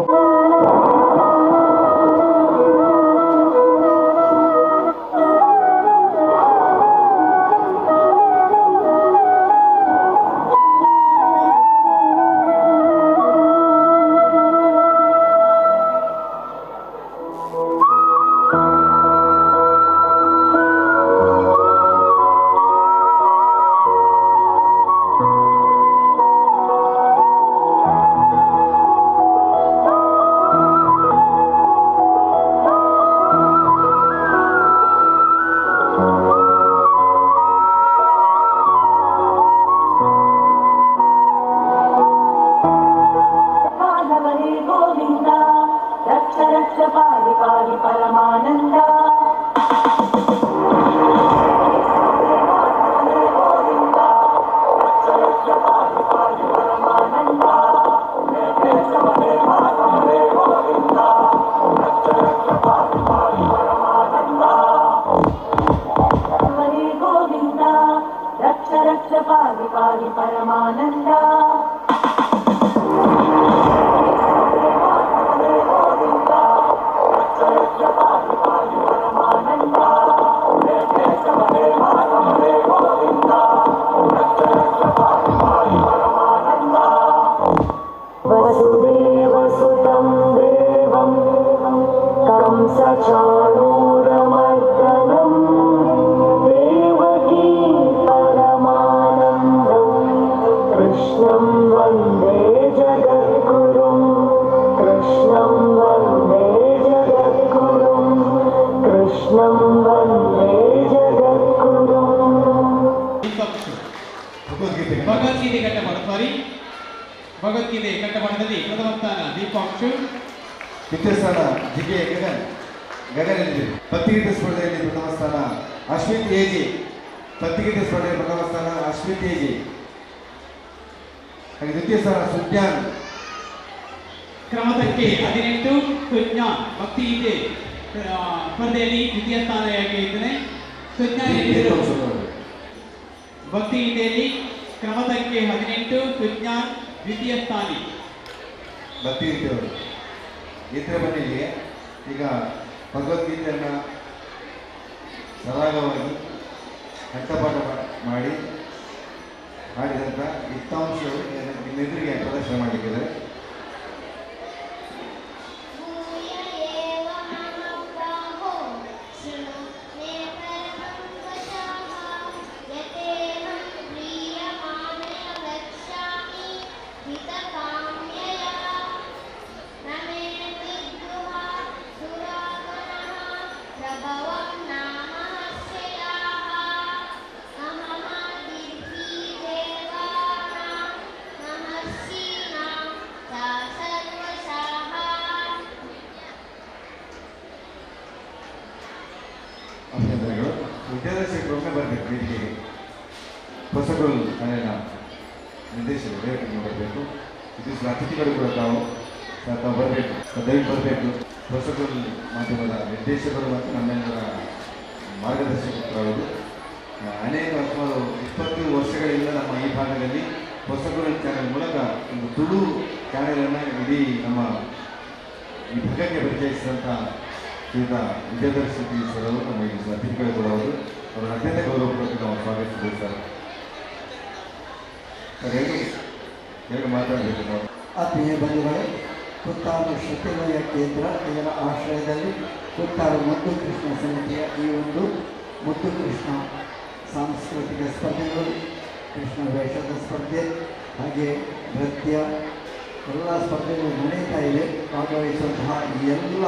रक्ष पाहि पाहि परमानन्द। हरे गोविंद रक्ष रक्ष पाहि पाहि परमानंद। वसुदेवसुतं देवं कंसचाणूरमर्दनं देवकी परमानन्दं कृष्णं वन्दे जगद्गुरुं कृष्णं वन्दे जगद्गुरुं कृष्णं वन्दे जगद्गुरुम्। ಭಗವದ್ಗೀತೆ ಕಟ್ಟಮಾಡ ಸಾರಿ ಭಗವದ್ಗೀತೆ ಕಟ್ಟಮಾಡದಲ್ಲಿ ಪ್ರಥಮ ಸ್ಥಾನ ದೀಪಾಂಶು, ದ್ವಿತೀಯ ಸ್ಥಾನ ಜಿ ಕೆ ಗಗನ್ ಗಗನ್ ಎಲ್ಲಿದೆ. ಭಕ್ತಿಗೀತೆ ಸ್ಪರ್ಧೆಯಲ್ಲಿ ಪ್ರಥಮ ಸ್ಥಾನ ಅಶ್ವಿತ್ ಎಜಿ. ಭಕ್ತಿಗೀತೆ ಸ್ಪರ್ಧೆಯಲ್ಲಿ ಪ್ರಥಮ ಸ್ಥಾನ ಅಶ್ವಿತ್ ಎಜಿ. ಹಾಗೆ ದ್ವಿತೀಯ ಸ್ಥಾನ ಸುಜ್ಞಾನ್. ಕ್ರಮ ಸಂಖ್ಯೆ 18 ಸುಜ್ಞಾನ್ ಭಕ್ತಿಗೀತೆ ಸ್ಪರ್ಧೆಯಲ್ಲಿ ದ್ವಿತೀಯ ಸ್ಥಾನ ಇದ್ದಾನೆ ಸುಜ್ಞಾನ್ ಎಲ್ಲಿದ್ದರು? ಭಕ್ತಿಗೀತೆಯಲ್ಲಿ ಕ್ರಮ ಸಂಖ್ಯೆ 18 ಸುಜ್ಞಾನ್ ದ್ವಿತೀಯ ಸ್ಥಾನಿ. ಭಕ್ತಿಗೀತೆಯವರು ಗೀತೆ ಬನ್ನಿಗೆ ಈಗ ಭಗವದ್ಗೀತೆಯನ್ನು ಸರಾಗವಾಗಿ ಕಂಠಪಾಠ ಮಾಡಿ ಹಾಡಿದಂಥ ಇತ್ತಾಂಶಗಳು ನಿಮ್ಮೆದುರಿಗೆ ಪ್ರದರ್ಶನ ಮಾಡಲಿಕ್ಕಿದ್ದಾರೆ. ಅಭಿನಂದನೆಗಳು. ವಿದ್ಯಾದರ್ಶಕರು ಒಮ್ಮೆ ಬರಬೇಕು ವೇದಿಕೆಗೆ. ಹೊಸಗರು ಚಾನೆಲ್ನ ನಿರ್ದೇಶಕರು ವೇದಿಕೆಗೆ ಬರಬೇಕು. ವಿದ್ಯುತ್ ಅತಿಥಿಗಳು ಕೂಡ ತಾವು ತಾವು ಬರಬೇಕು, ದಯವಿಟ್ಟು ಬರಬೇಕು. ಹೊಸಗರು ಮಾಧ್ಯಮದ ನಿರ್ದೇಶಕರು ಮತ್ತು ನಮ್ಮೆಲ್ಲರ ಮಾರ್ಗದರ್ಶಕರು. ಅನೇಕ ಸುಮಾರು 20 ವರ್ಷಗಳಿಂದ ನಮ್ಮ ಈ ಭಾಗದಲ್ಲಿ ಹೊಸಗರು ಚಾನೆಲ್ ಮೂಲಕ ಒಂದು ತುಳು ಚಾನೆಲನ್ನು ಇಡೀ ನಮ್ಮ ಈ ಭಾಗಕ್ಕೆ ಪರಿಚಯಿಸಿದಂಥ ಶ್ರೀಯುತ ವಿದ್ಯಾದರ್ಶಿ ಸರ್ ಅವರು ನಮ್ಮ ಈ ಅತಿಥಿಗಳು ಕೂಡ ಅವರು. ಅವರನ್ನು ಅತ್ಯಂತ ಗೌರವಪೂರ್ವಕ ನಾವು ಸ್ವಾಗತಿಸಿದ್ದೇವೆ ಸರ್. ಸರ್ ಎರಡು ಮಾತಾಡಬೇಕು ನಾವು. ಆತ್ಮೀಯ ಬಂಧುಗಳೇ, ಕುತ್ತಾರು ಶ್ರುತಿಲಯ ಕೇಂದ್ರ ಇದರ ಆಶ್ರಯದಲ್ಲಿ ಕುತ್ತಾರು ಮುದ್ದು ಕೃಷ್ಣ ಸಮಿತಿಯ ಈ ಒಂದು ಮುದ್ದು ಕೃಷ್ಣ ಸಾಂಸ್ಕೃತಿಕ ಸ್ಪರ್ಧೆಗಳು, ಕೃಷ್ಣ ವೇಷದ ಸ್ಪರ್ಧೆ ಹಾಗೆ ನೃತ್ಯ ಎಲ್ಲ ಸ್ಪರ್ಧೆಗಳು ನಡೀತಾ ಇದೆ. ಭಾಗವಹಿಸುವಂತಹ ಎಲ್ಲ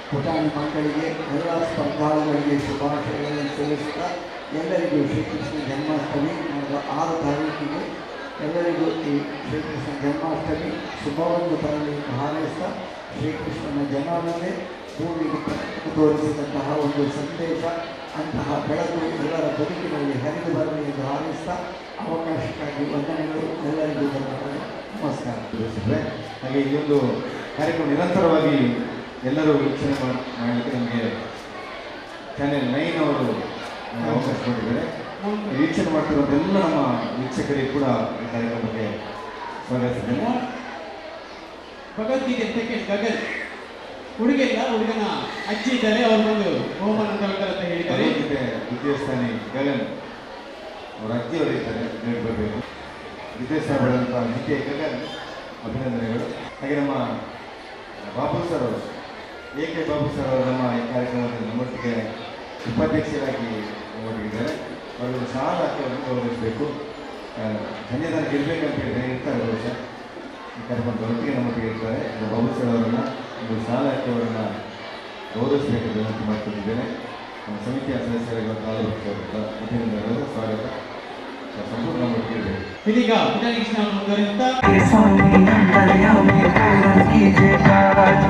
ಪುಟಾಣಿ ಮಕ್ಕಳಿಗೆ, ಎಲ್ಲ ಸ್ಪರ್ಧಾಳುಗಳಿಗೆ ಶುಭಾಶಯಗಳನ್ನು ತಿಳಿಸ್ತಾ ಎಲ್ಲರಿಗೂ ಶ್ರೀಕೃಷ್ಣ ಜನ್ಮಾಷ್ಟಮಿ ನಡೆದ 6 ತಾರೀಕಿಗೆ ಎಲ್ಲರಿಗೂ ಈ ಶ್ರೀಕೃಷ್ಣ ಜನ್ಮಾಷ್ಟಮಿ ಶುಭವನ್ನು ತರಲಿ ಹಾರೈಸ್ತಾ ಶ್ರೀಕೃಷ್ಣನ ಜನ್ಮವನ್ನೇ ಭೂಮಿಗೆ ತೋರಿಸಿದಂತಹ ಒಂದು ಸಂದೇಶ, ಅಂತಹ ಬೆಳಕು ಎಲ್ಲರ ಬದುಕಿನಲ್ಲಿ ಹರಿದು ಬರಲಿ ಎಂದು ಹಾರೈಸ್ತಾ ಅವಕಾಶಕ್ಕಾಗಿ ವಂದನೆಗಳು. ಎಲ್ಲರಿಗೂ ಧನ್ಯವಾದಗಳು. ನಮಸ್ಕಾರ. ಹಾಗೆ ಈ ಒಂದು ಕಾರ್ಯಕ್ರಮ ನಿರಂತರವಾಗಿ ಎಲ್ಲರೂ ವೀಕ್ಷಣೆ ಮಾಡಲಿಕ್ಕೆ ನಮಗೆ ಚಾನೆಲ್ 9 ಅವರು ಅವಕಾಶ ಕೊಟ್ಟಿದ್ದಾರೆ. ವೀಕ್ಷಣೆ ಮಾಡ್ತಿರುವಂಥ ಎಲ್ಲ ನಮ್ಮ ವೀಕ್ಷಕರಿಗೆ ಕೂಡ ಈ ಕಾರ್ಯಕ್ರಮಕ್ಕೆ ಸ್ವಾಗತಿಸಿದ್ದೇನೆ. ಭಗವದ್ಗೀತೆ ಸೆಕೆಂಡ್ ಗಗನ್ ಹುಡುಗಿಲ್ಲ, ಹುಡುಗನ ಅಜ್ಜಿ ಇದ್ದಾರೆ, ಅವರು ಬಂದು ಬಹುಮಾನ ತಗೊಳ್ತಾರೆ ಅಂತ ಹೇಳಿದ್ದಾರೆ. ಭಗವದ್ಗೀತೆ ದ್ವಿತೀಯ ಸ್ಥಾನಿ ಗಗನ್ ಅವರ ಅಜ್ಜಿಯವರು ಇದ್ದಾರೆ, ಬರಬೇಕು. ದ್ವಿತೀಯ ಸ್ಥಾನ ಪಡೆದಂಥ ಜಿ ಕೆ ಗಗನ್ ಅಭಿನಂದನೆಗಳು. ಹಾಗೆ ನಮ್ಮ ಬಾಬು ಸರ್ ಅವರು, ಎ ಕೆ ಬಾಬು ಸರ್ ಅವರು ನಮ್ಮ ಈ ಕಾರ್ಯಕ್ರಮದಲ್ಲಿ ನಮ್ಮೊಟ್ಟಿಗೆ ಉಪಾಧ್ಯಕ್ಷರಾಗಿ ನಮ್ಮೊಟ್ಟಿಗಿದ್ದಾರೆ. ಅವರು ಶಾಲಾ ಹಾಕಿ ಗೌರವಿಸಬೇಕು. ಸನ್ನಿಧಾನಕ್ಕೆ ಇರಬೇಕಂತ ಹೇಳಿದರೆ ಇರ್ತಾರೆ, ಬಹುಶಃ ಈ ಕಾರ್ಯಕ್ರಮದ ಒಟ್ಟಿಗೆ ನಮ್ಮೊಟ್ಟಿಗೆ ಇರ್ತಾರೆ. ಬಾಬು ಸರ್ ಅವರನ್ನು ಒಂದು ಶಾಲಾ ಹಾಕಿ ಅವರನ್ನು ಗೌರವಿಸಬೇಕೆಂದು ವಿನಂತಿ ಮಾಡಿಕೊಂಡಿದ್ದೇನೆ. ನಮ್ಮ ಸಮಿತಿಯ ಸದಸ್ಯರಾಗಿರುವ ತಾಲೂಕು ಅಭಿನಂದನೆಗಳು, ಸ್ವಾಗತ. ಸಂಪೂರ್ಣ ನಮ್ಮೊಟ್ಟಿಗೆ ಇರಬೇಕು. ಇದೀಗ ಪುಟಾಣಿ ಕೃಷ್ಣ ಅವರು ಮುಂದುವರಿಸುತ್ತಾ स्वामी अंतर्यामी पूरन कीजे काज।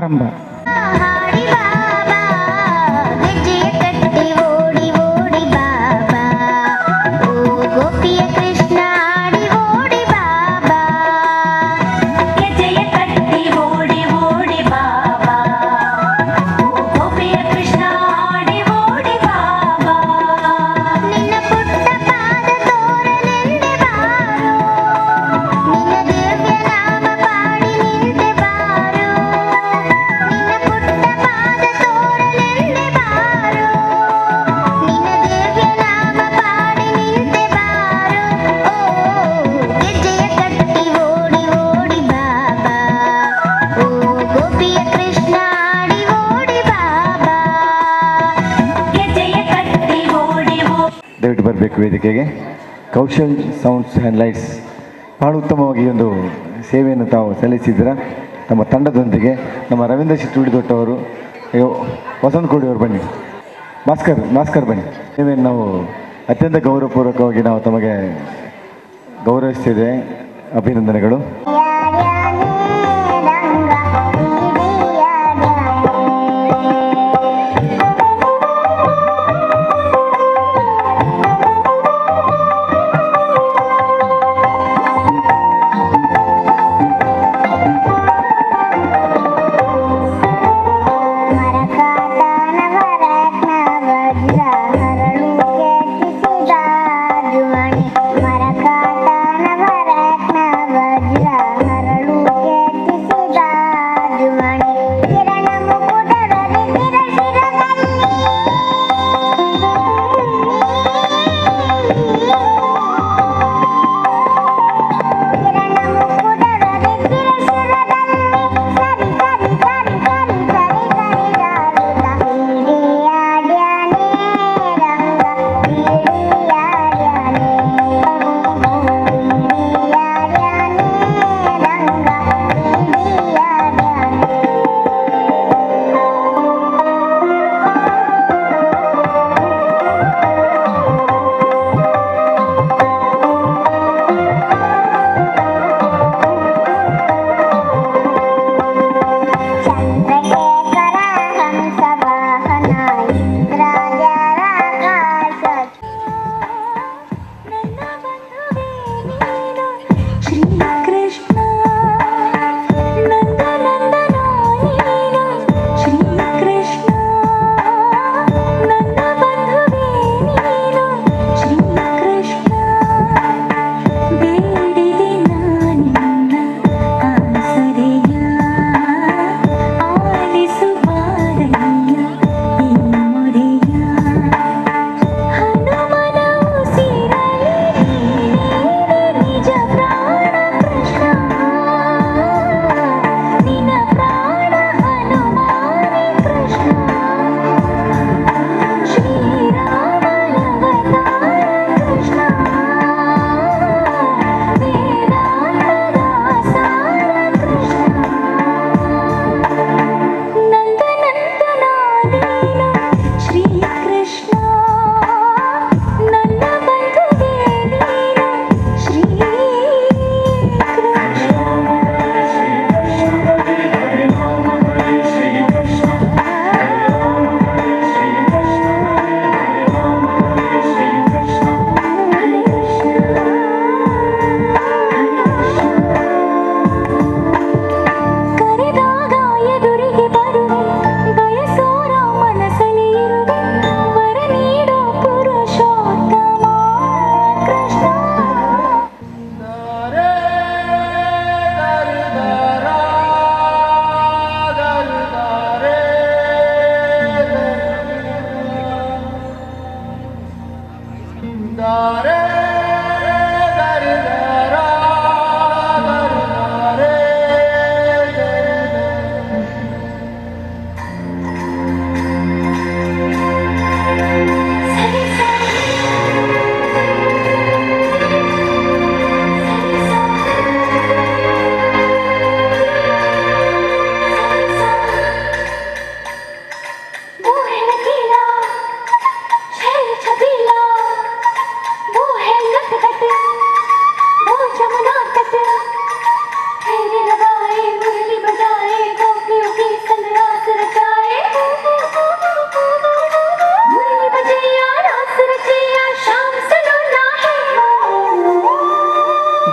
ಆರಂಭ. ಗೋಪಿಯ ಕೃಷ್ಣ ಆಡಿ ಓಡಿ ಬಾಬಾ, ಗೆಜ್ಜೆಯ ಕಟ್ಟಿ ಓಡಿ ಓಡಿ ಬಾಬಾ, ಓ ಗೋಪಿಯ ಕೃಷ್ಣ ಆಡಿ ಓಡಿ ಬಾಬಾ, ನಿನ್ನ ಪುಟ್ಟ ಪಾದ ತೋರಲೆಂದೆ ಬಾರೋ, ನಿನ್ನ ದಿವ್ಯ ನಾಮ ಪಾಡಿ ನಿಂತೆ ಬಾರೋ, ನಿನ್ನ ಪುಟ್ಟ ಪಾದ ತೋರಲೆಂದೆ ಬಾರೋ, ನಿನ್ನ ದಿವ್ಯ ನಾಮ ಪಾಡಿ ನಿಂತೆ ಬಾರೋ, ಓ ಗೆಜ್ಜೆಯ ಕಟ್ಟಿ ಓಡಿ ಓಡಿ ಬಾಬಾ, ಓ ಗೋಪಿಯ ಕೃಷ್ಣ ಆಡಿ ಓಡಿ ಬಾಬಾ, ಗೆಜ್ಜೆಯ ಕಟ್ಟಿ ಓಡಿ ಓಡಿ. ದಯವಿಟ್ಟು ಬರಬೇಕು ವೇದಿಕೆಗೆ. ಕೌಶಲ್ ಸೌಂಡ್ಸ್ ಆ್ಯಂಡ್ ಲೈಟ್ಸ್ ಭಾಳ ಉತ್ತಮವಾಗಿ ಈ ಒಂದು ಸೇವೆಯನ್ನು ತಾವು ಸಲ್ಲಿಸಿದ್ದೀರ ತಮ್ಮ ತಂಡದೊಂದಿಗೆ. ನಮ್ಮ ರವೀಂದ್ರ ಶೆಟ್ಟಿ ದೊಡ್ಡವರು, ಅಯ್ಯೋ ವಸಂತ ಕೋಡಿಯವರು ಬನ್ನಿ, ಭಾಸ್ಕರ್ ಭಾಸ್ಕರ್ ಬನ್ನಿ. ಸೇವೆಯನ್ನು ನಾವು ಅತ್ಯಂತ ಗೌರವಪೂರ್ವಕವಾಗಿ ನಾವು ತಮಗೆ ಗೌರವಿಸ್ತಿದ್ದೇವೆ. ಅಭಿನಂದನೆಗಳು. ಮರಕಾತ ನವರತ್ನ ವಜ್ರ ಹರಳು.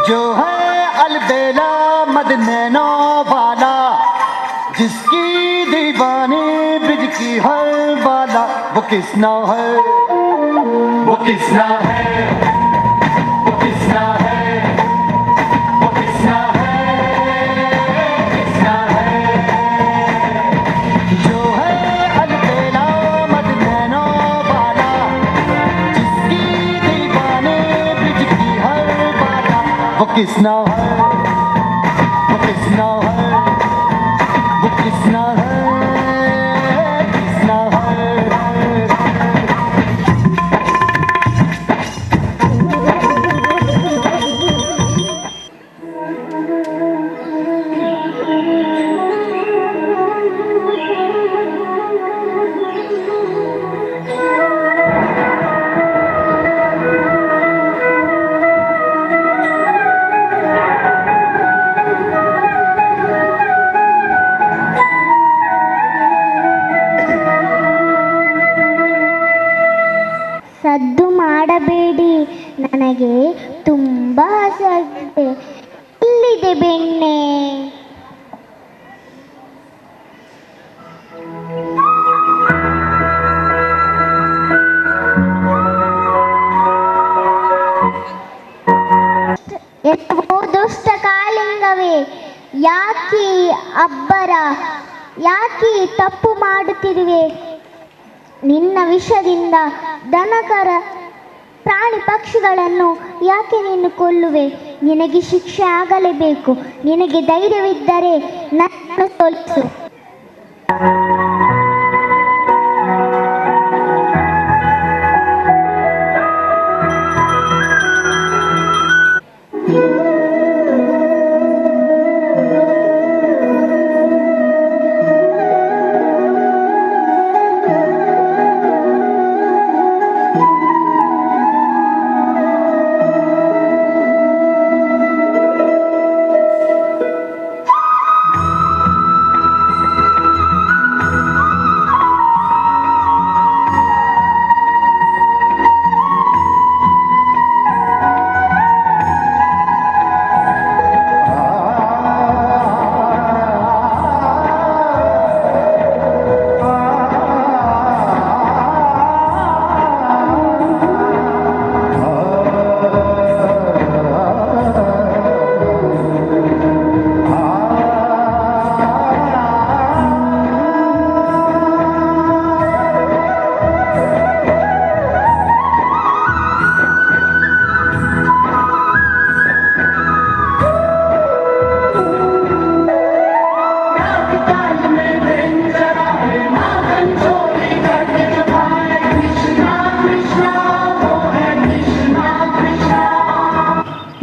जो है अलबेला मदनैनो वाला, जिसकी दीवानी ब्रिज की हर बाला, वो किसना है, वो किसना है, वो किसना है, वो किसना है, किसना है। जो है अलबेला मदनैनो वाला, जिसकी दीवानी ब्रिज की हर बाला, वो किसना है, वो किसना है, वो किसना है, किसना है। ಸದ್ದು ಮಾಡಬೇಡಿ, ನನಗೆ ತುಂಬ ಹಸಿವಾಗಿದೆ. ಎಲ್ಲಿದೆ ಬೆಣ್ಣೆ? ಎತ್ತವೋ ದುಷ್ಟ ಕಾಳಿಂಗವೇ, ಯಾಕೆ ಈ ಅಬ್ಬರ, ಯಾಕೆ ಈ ತಪ್ಪು ಮಾಡುತ್ತಿರುವೆ? ನಿನ್ನ ವಿಷದಿಂದ ದನಕರ ಪ್ರಾಣಿ ಪಕ್ಷಿಗಳನ್ನು ಯಾಕೆ ನೀನು ಕೊಲ್ಲುವೆ? ನಿನಗೆ ಶಿಕ್ಷೆ ಆಗಲೇಬೇಕು. ನಿನಗೆ ಧೈರ್ಯವಿದ್ದರೆ ನನ್ನನ್ನು ಸೋಲಿಸು.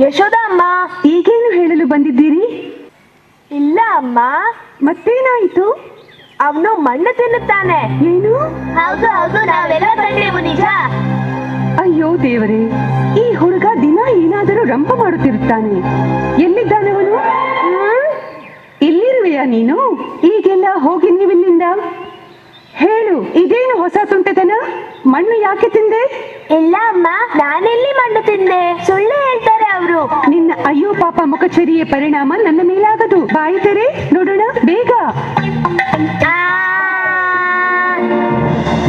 ಯಶೋದ ಅಮ್ಮ, ಈಗೇನು ಹೇಳಲು ಬಂದಿದ್ದೀರಿ? ಇಲ್ಲ ಅಮ್ಮ. ಮತ್ತೇನಾಯಿತು? ಅವನು ಮಣ್ಣು ತಿನ್ನುತ್ತಾನೆ. ಏನು? ಹೌದು ಹೌದು, ನಾವೆಲ್ಲ ಕಂಡೆವು ನಿಜ. ಅಯ್ಯೋ ದೇವರೇ, ಈ ಹುಡುಗ ದಿನ ಏನಾದರೂ ರಂಪ ಮಾಡುತ್ತಿರುತ್ತಾನೆ. ಎಲ್ಲಿದ್ದಾನವನು? ಎಲ್ಲಿರುವೆಯಾ ನೀನು? ಈಗೆಲ್ಲ ಹೋಗಿ ನೀವಿಲ್ಲಿಂದ. ಹೇಳು, ಇದೇನು ಹೊಸ ತುಂಟತನ? ಮಣ್ಣು ಯಾಕೆ ತಿಂದೆ? ಇಲ್ಲ ಅಮ್ಮ, ನಾನೆಲ್ಲಿ ಮಣ್ಣು ತಿಂದೆ? ಸುಳ್ಳು ಹೇಳ್ತಾರೆ ಅವರು. ನಿನ್ನ ಅಯ್ಯೋ ಪಾಪ ಮುಖಚರಿಯ ಪರಿಣಾಮ ನನ್ನ ಮೇಲಾಗದು. ಬಾಯಿ ತೆರೆ ನೋಡೋಣ, ಬೇಗ.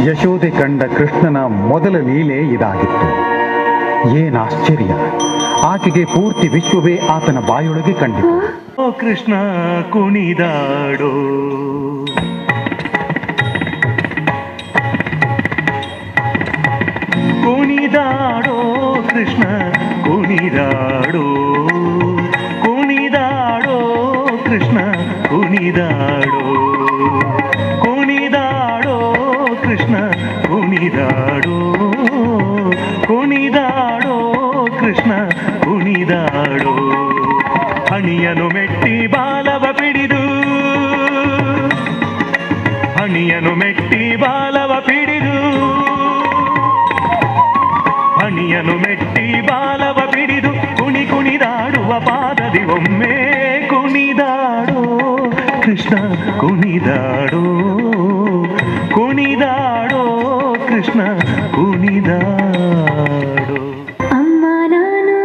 ಯಶೋದೆ ಕಂಡ ಕೃಷ್ಣನ ಮೊದಲ ಲೀಲೆ ಇದಾಗಿತ್ತು. ಏನಾಶ್ಚರ್ಯ, ಆಕೆಗೆ ಪೂರ್ತಿ ವಿಶ್ವವೇ ಆತನ ಬಾಯೊಳಗೆ ಕಂಡಿತು. ಓ ಕೃಷ್ಣ ಕುಣಿದಾಡೋ, ಕುಣಿದಾಡೋ ಕೃಷ್ಣ ಕುಣಿದಾಡೋ, ಕುಣಿದಾಡೋ ಕೃಷ್ಣ ಕುಣಿದಾಡೋ, ಕುಣಿದಾಡೋ ಕೃಷ್ಣ ಕುಣಿದಾಡೋ, ಕುಣಿದಾಡೋ ಕೃಷ್ಣ ಕುಣಿದಾಡೋ. ಹಣಿಯನು ಮೆಟ್ಟಿ ಬಾಲವ ಪಿಡಿದು, ಹಣಿಯನು ಮೆಟ್ಟಿ ಬಾಲವ ಪಿಡಿದು, ಹಣಿಯನು ಮೆಟ್ಟಿ ಬಾಲವ ಪಿಡಿದು, ಕುಣಿ ಕುಣಿದಾಡುವ ಪಾದದಿ ಒಮ್ಮೆ ಕುಣಿದಾಡೋ ಕೃಷ್ಣ ಕುಣಿದಾಡೋ, ಕುಣಿದಾಡೋ ಕೃಷ್ಣ ಕುಣಿದಾಡೋ. ಅಮ್ಮ ನಾನು,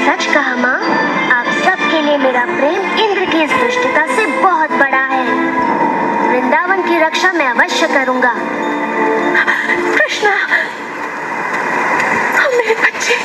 सच कहा माँ, आप सबके लिए मेरा प्रेम इंद्र की इस दुष्टता से बहुत बड़ा है। वृंदावन की रक्षा मैं अवश्य करूंगा। कृष्णा, मेरे बच्चे।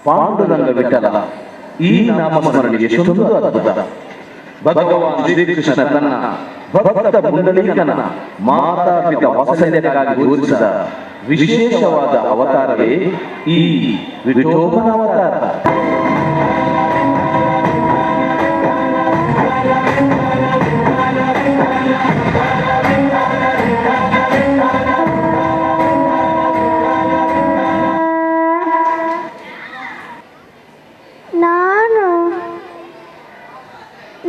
ಪಾಂಡುರಂಗ ವಿಠಲ ಈ ನಾಮಸ್ಮರಣೆ ಎಷ್ಟೊಂದು ಅದ್ಭುತ. ಭಗವಾನ್ ಶ್ರೀಕೃಷ್ಣ ತನ್ನ ಭಕ್ತ ಪುಂಡಲೀಕನ ಮಾತಾ ಪಿತ ವಾತ್ಸಲ್ಯಕ್ಕಾಗಿ ತೋರಿಸಿದ ವಿಶೇಷವಾದ ಅವತಾರವೇ ಈ ವಿಠೋಬನ ಅವತಾರ. ನಾನು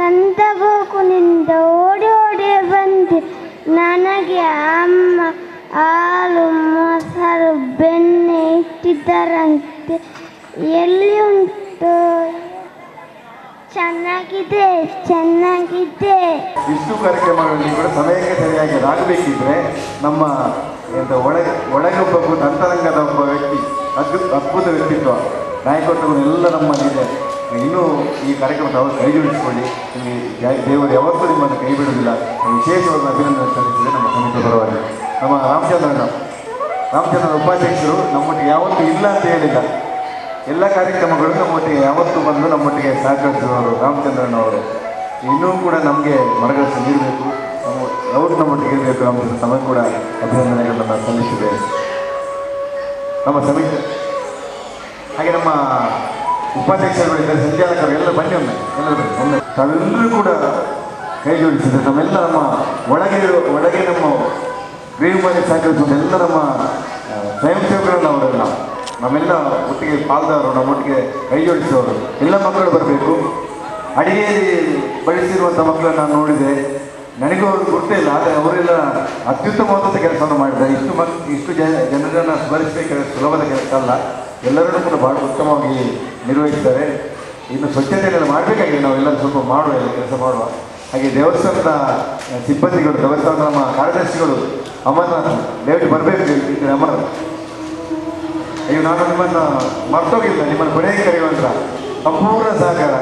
ನಂದಗೋಕುನಿಂದ ಓಡಿ ಓಡಿ ಬಂದೆ. ನನಗೆ ಅಮ್ಮ ಹಾಲು ಮೊಸರು ಬೆಣ್ಣೆ ಇಟ್ಟಿದ್ದರಂತೆ, ಎಲ್ಲಿ ಉಂಟು? ಚೆನ್ನಾಗಿದೆ ಚೆನ್ನಾಗಿದೆ. ಇಷ್ಟು ಕಾರ್ಯಕ್ರಮಗಳಲ್ಲಿ ಕೂಡ ಸಮಯಕ್ಕೆ ಸರಿಯಾಗಿ ಆಗಬೇಕಿದ್ರೆ ನಮ್ಮ ಎಂತ ಒಳಗೆ ಒಳಗೊಬ್ಬ ಕೂತ ಅಂತರಂಗದ ಒಬ್ಬ ವ್ಯಕ್ತಿ, ಅದ್ಭುತ ವ್ಯಕ್ತಿತ್ವ, ನಾಯಕತ್ವಗಳು ಎಲ್ಲ ನಮ್ಮಲ್ಲಿದೆ. ಇನ್ನೂ ಈ ಕಾರ್ಯಕ್ರಮ ತಾವು ಕೈ ಜೋಡಿಸಿಕೊಳ್ಳಿ. ನಿಮಗೆ ದೇವರು ಯಾವತ್ತೂ ನಿಮ್ಮನ್ನು ಕೈ ಬಿಡುವುದಿಲ್ಲ. ವಿಶೇಷವಾದ ಅಭಿನಂದನೆ ಸಲ್ಲಿಸಿದೆ ನಮ್ಮ ಸಮಿತಿ ಪರವಾಗಿ. ನಮ್ಮ ರಾಮಚಂದ್ರನ ಉಪಾಧ್ಯಕ್ಷರು ನಮ್ಮೊಟ್ಟಿಗೆ ಯಾವತ್ತೂ ಇಲ್ಲ ಅಂತ ಹೇಳಿಲ್ಲ. ಎಲ್ಲ ಕಾರ್ಯಕ್ರಮಗಳು ನಮ್ಮೊಟ್ಟಿಗೆ ಯಾವತ್ತೂ ಬಂದು ನಮ್ಮೊಟ್ಟಿಗೆ ಸಹಕರಿಸಿದವರು ರಾಮಚಂದ್ರನವರು. ಇನ್ನೂ ಕೂಡ ನಮಗೆ ಮಾರ್ಗದರ್ಶನ ನೀಡಬೇಕು, ಅವರು ನಮ್ಮೊಟ್ಟಿಗೆ ಇರಬೇಕು. ರಾಮಚಂದ್ರ ತಮಗೆ ಕೂಡ ಅಭಿನಂದನೆಗಳನ್ನು ಸಲ್ಲಿಸಿದೆ ನಮ್ಮ ಸಮಿತಿ. ಹಾಗೆ ನಮ್ಮ ಉಪಾಧ್ಯಕ್ಷರುಗಳಿದ್ದಾರೆ, ಸಂಚಾಲಕರು ಎಲ್ಲ ಬನ್ನಿ ಒಮ್ಮೆ, ಎಲ್ಲರೂ ಬನ್ನಿ ಒಮ್ಮೆ. ತಾವೆಲ್ಲರೂ ಕೂಡ ಕೈ ಜೋಡಿಸಿದರೆ ನಮ್ಮೆಲ್ಲ ನಮ್ಮ ಒಳಗೆ ನಮ್ಮ ಗ್ರೀವ್ ಸಹಕರಿಸುವಂಥ ಎಲ್ಲ ನಮ್ಮ ಸ್ವಯಂ ಸೇವಕರಲ್ಲ ಅವರೆಲ್ಲ ನಮ್ಮೆಲ್ಲ ಒಟ್ಟಿಗೆ ಪಾಲ್ದಾರರು, ನಮ್ಮೊಟ್ಟಿಗೆ ಕೈ ಜೋಡಿಸಿದವರು. ಎಲ್ಲ ಮಕ್ಕಳು ಬರಬೇಕು. ಅಡಿಗೆಯಲ್ಲಿ ಬಳಸಿರುವಂಥ ಮಕ್ಕಳನ್ನು ನಾನು ನೋಡಿದೆ, ನನಗೂ ಅವರು ಗುರ್ತೇ ಇಲ್ಲ, ಆದರೆ ಅವರೆಲ್ಲ ಅತ್ಯುತ್ತಮವಾದಂಥ ಕೆಲಸವನ್ನು ಮಾಡಿದ್ದಾರೆ. ಇಷ್ಟು ಜನರನ್ನು ಸ್ಮರಿಸಬೇಕಾದ್ರೆ ಸುಲಭದ ಕೆಲಸ ಅಲ್ಲ. ಎಲ್ಲರನ್ನೂ ಕೂಡ ಭಾಳ ಉತ್ತಮವಾಗಿ ನಿರ್ವಹಿಸ್ತಾರೆ. ಇನ್ನು ಸ್ವಚ್ಛತೆಯನ್ನೆಲ್ಲ ಮಾಡಬೇಕಾಗಿದೆ, ನಾವೆಲ್ಲರೂ ಸ್ವಲ್ಪ ಮಾಡುವ, ಎಲ್ಲ ಕೆಲಸ ಮಾಡುವ. ಹಾಗೆ ದೇವಸ್ಥಾನದ ಸಿಬ್ಬಂದಿಗಳು, ದೇವಸ್ಥಾನದ ನಮ್ಮ ಕಾರ್ಯದರ್ಶಿಗಳು ಅಮರ್ನಾಥ್, ದಯವಿಟ್ಟು ಬರಬೇಕು ಇದ್ದಾರೆ ಅಮರ್ನಾಥ್. ಅಯ್ಯೋ, ನಾನು ನಿಮ್ಮನ್ನು ಮರ್ತೋಗಿಲ್ಲ, ನಿಮ್ಮನ್ನು ಕೊನೆಗೆ ಕರೆಯುವಂಥ ಸಂಪೂರ್ಣ ಸಹಕಾರ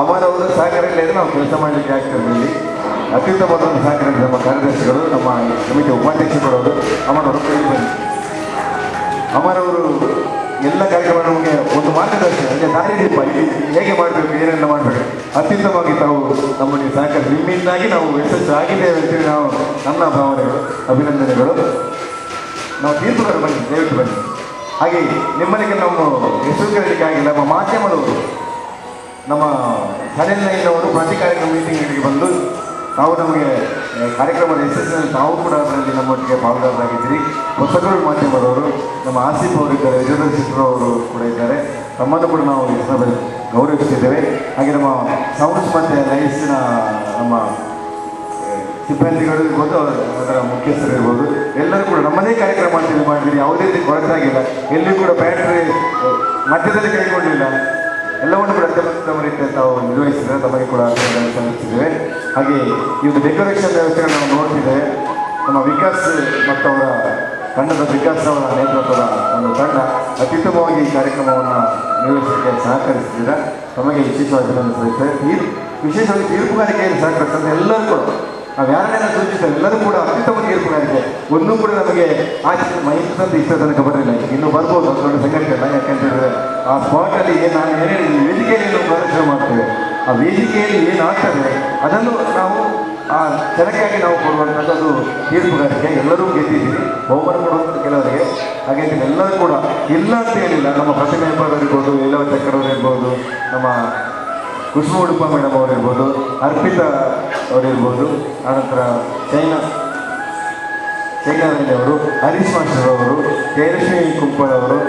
ಅಮರ್ ಅವರ ಸಹಕಾರ ಇಲ್ಲ ಅಂದರೆ ನಾವು ಕೆಲಸ ಮಾಡಲಿಕ್ಕೆ ಆಗ್ತಿರಲಿಲ್ಲ. ಅತ್ಯುತ್ತಮವಾದ ಸಹಕಾರ ನಮ್ಮ ಕಾರ್ಯದರ್ಶಿಗಳು, ನಮ್ಮ ಸಮಿತಿಯ ಉಪಾಧ್ಯಕ್ಷರು ಅಮರ್ ಅವರು ಬನ್ನಿ. ಅಮರ್ ಅವರು ಎಲ್ಲ ಕಾರ್ಯಕ್ರಮ ನಮಗೆ ಒಂದು ಮಾರ್ಗದರ್ಶನ, ಅಂದರೆ ದಾರಿದೀಪ, ಹೇಗೆ ಮಾಡಬೇಕು, ಏನೆಲ್ಲ ಮಾಡಬೇಕು ಅತ್ಯುತ್ತಮವಾಗಿ ತಾವು ನಮ್ಮನ್ನು ಸಹಕಾರ, ನಿಮ್ಮಿಂದಾಗಿ ನಾವು ಯಶಸ್ಸು ಆಗಿದ್ದೇವೆ ಅಂತೇಳಿ ನಾವು ನನ್ನ ಭಾವನೆಗಳು, ಅಭಿನಂದನೆಗಳು. ನಾವು ತೀರ್ಪುಗಾರರು ಬನ್ನಿ, ದಯವಿಟ್ಟು ಬನ್ನಿ. ಹಾಗೆ ನಿಮ್ಮಲ್ಲಿಗೆ ನಾವು ಹೆಸರು ಕರೀಲಿಕ್ಕೆ ಆಗಿಲ್ಲ. ನಮ್ಮ ಮಾಧ್ಯಮದವರು, ನಮ್ಮ ಚಾನೆಲ್ ನೈನ್ನವರು ಪ್ರತಿ ಕಾರ್ಯಕ್ರಮ ಮೀಟಿಂಗ್ಗಳಿಗೆ ಬಂದು ತಾವು ನಮಗೆ ಕಾರ್ಯಕ್ರಮದ ಯಶಸ್ಸಿನಲ್ಲಿ ತಾವು ಕೂಡ ಅದರಲ್ಲಿ ನಮ್ಮೊಟ್ಟಿಗೆ ಪಾಲ್ಗಾರರಾಗಿದ್ದೀರಿ. ಹೊಸಗರು ಮಾಧ್ಯಮದವರು, ನಮ್ಮ ಆಸಿಫ್ ಅವರಿದ್ದಾರೆ, ವಿಜಯಧರ್ ಶೆಟ್ಟರ್ ಅವರು ಕೂಡ ಇದ್ದಾರೆ, ತಮ್ಮನ್ನು ಕೂಡ ನಾವು ಈ ಸಂದರ್ಭದಲ್ಲಿ ಗೌರವಿಸುತ್ತಿದ್ದೇವೆ. ಹಾಗೆ ನಮ್ಮ ಸೌಂಡ್ಸ್ ಮತ್ತು ಲೈಟ್ಸ್ನ ನಮ್ಮ ಸಿಬ್ಬಂದಿಗಳು ಇರ್ಬೋದು, ಅದರ ಮುಖ್ಯಸ್ಥರು ಇರ್ಬೋದು, ಎಲ್ಲರೂ ಕೂಡ ನಮ್ಮದೇ ಕಾರ್ಯಕ್ರಮ ಅಂತೇಳಿ ಮಾಡಿದ್ದೀರಿ. ಯಾವುದೇ ರೀತಿ ಕೊರತೆ ಆಗಿಲ್ಲ, ಎಲ್ಲಿಯೂ ಕೂಡ ಬ್ಯಾಟ್ರಿ ಮಧ್ಯದಲ್ಲಿ ಕೈಗೊಂಡಿಲ್ಲ, ಎಲ್ಲವನ್ನು ಕೂಡ ಅತ್ಯುತ್ತಮ ರೀತಿಯಲ್ಲಿ ತಾವು ನಿರ್ವಹಿಸಿದರೆ ತಮಗೆ ಕೂಡ ಅಭಿನಂದನೆ ಸಲ್ಲಿಸಿದ್ದೇವೆ. ಹಾಗೆ ಈ ಒಂದು ಡೆಕೋರೇಷನ್ ವ್ಯವಸ್ಥೆಗಳನ್ನು ನಾವು ನೋಡ್ತಿದ್ದೇವೆ. ನಮ್ಮ ವಿಕಾಸ್ ಮತ್ತು ಅವರ ತಂಡದ ವಿಕಾಸ್ ಅವರ ನೇತೃತ್ವದ ಒಂದು ತಂಡ ಅತ್ಯುತ್ತಮವಾಗಿ ಈ ಕಾರ್ಯಕ್ರಮವನ್ನು ನಿರ್ವಹಿಸಲಿಕ್ಕೆ ಸಹಕರಿಸಿದ್ದೀರಾ, ತಮಗೆ ವಿಶೇಷವಾಗಿ ಅಭಿನಂದನೆ ಸಲ್ಲಿಸ್ತೇವೆ. ವಿಶೇಷವಾಗಿ ತೀರ್ಪುಗಾರಿಕೆಯಲ್ಲಿ ಸಹಕರಿಸಿದಂಥ ಎಲ್ಲರೂ ಕೂಡ ನಾವು ಯಾರನ್ನೆಲ್ಲ ಸೂಚಿಸ್ತೇವೆ ಎಲ್ಲರೂ ಕೂಡ ಅತ್ಯುತ್ತಮ ತೀರ್ಪುಗಾರಿಕೆ. ಒಂದೂ ಕೂಡ ನಮಗೆ ಆಚೆ ಮೈಸೂರು ಇಷ್ಟ ತನಕ ಬರಲಿಲ್ಲ, ಇನ್ನೂ ಬರ್ಬೋದು, ಅದು ದೊಡ್ಡ ಸಂಗತಿ ಅಲ್ಲ. ಯಾಕೆಂತೇಳಿದ್ರೆ ಆ ಸ್ಪಾಟಲ್ಲಿ ಏನು ನಾನು ಏನು ಹೇಳಿದ್ದೀನಿ, ವೇದಿಕೆಯಲ್ಲಿ ನಾವು ಪ್ರದರ್ಶನ ಮಾಡ್ತೇವೆ, ಆ ವೇದಿಕೆಯಲ್ಲಿ ಏನಾಗ್ತದೆ ಅದನ್ನು ನಾವು ಆ ಜನಕ್ಕಾಗಿ ನಾವು ಕೊಡುವಂಥದ್ದು ಅದು ತೀರ್ಪುಗಾರಿಕೆ. ಎಲ್ಲರೂ ಗೆದ್ದಿದ್ದೀವಿ, ಬಹುಮಾನ ಕೊಡುವಂಥದ್ದು ಕೆಲವರಿಗೆ, ಹಾಗೆ ಎಲ್ಲರೂ ಕೂಡ ಇಲ್ಲ ಅಂತ ಹೇಳಿಲ್ಲ. ನಮ್ಮ ಪ್ರತಿಮೆ ಇರ್ಬೋದು, ಎಲ್ಲವ ಚಕ್ರವರು ಇರ್ಬೋದು, ನಮ್ಮ ಕುಸುಮ ಉಡುಪ ಮೇಡಮ್ ಅವರಿರ್ಬೋದು, ಅರ್ಪಿತಾ ಅವರಿರ್ಬೋದು, ಆನಂತರ ಚೈನಾ ಅವರು, ಹರೀಶ್ ಮಾಸ್ಟರ್ ಅವರು, ಜಯಲಕ್ಷ್ಮಿ ಕುಂಪಳ್ ಅವರು,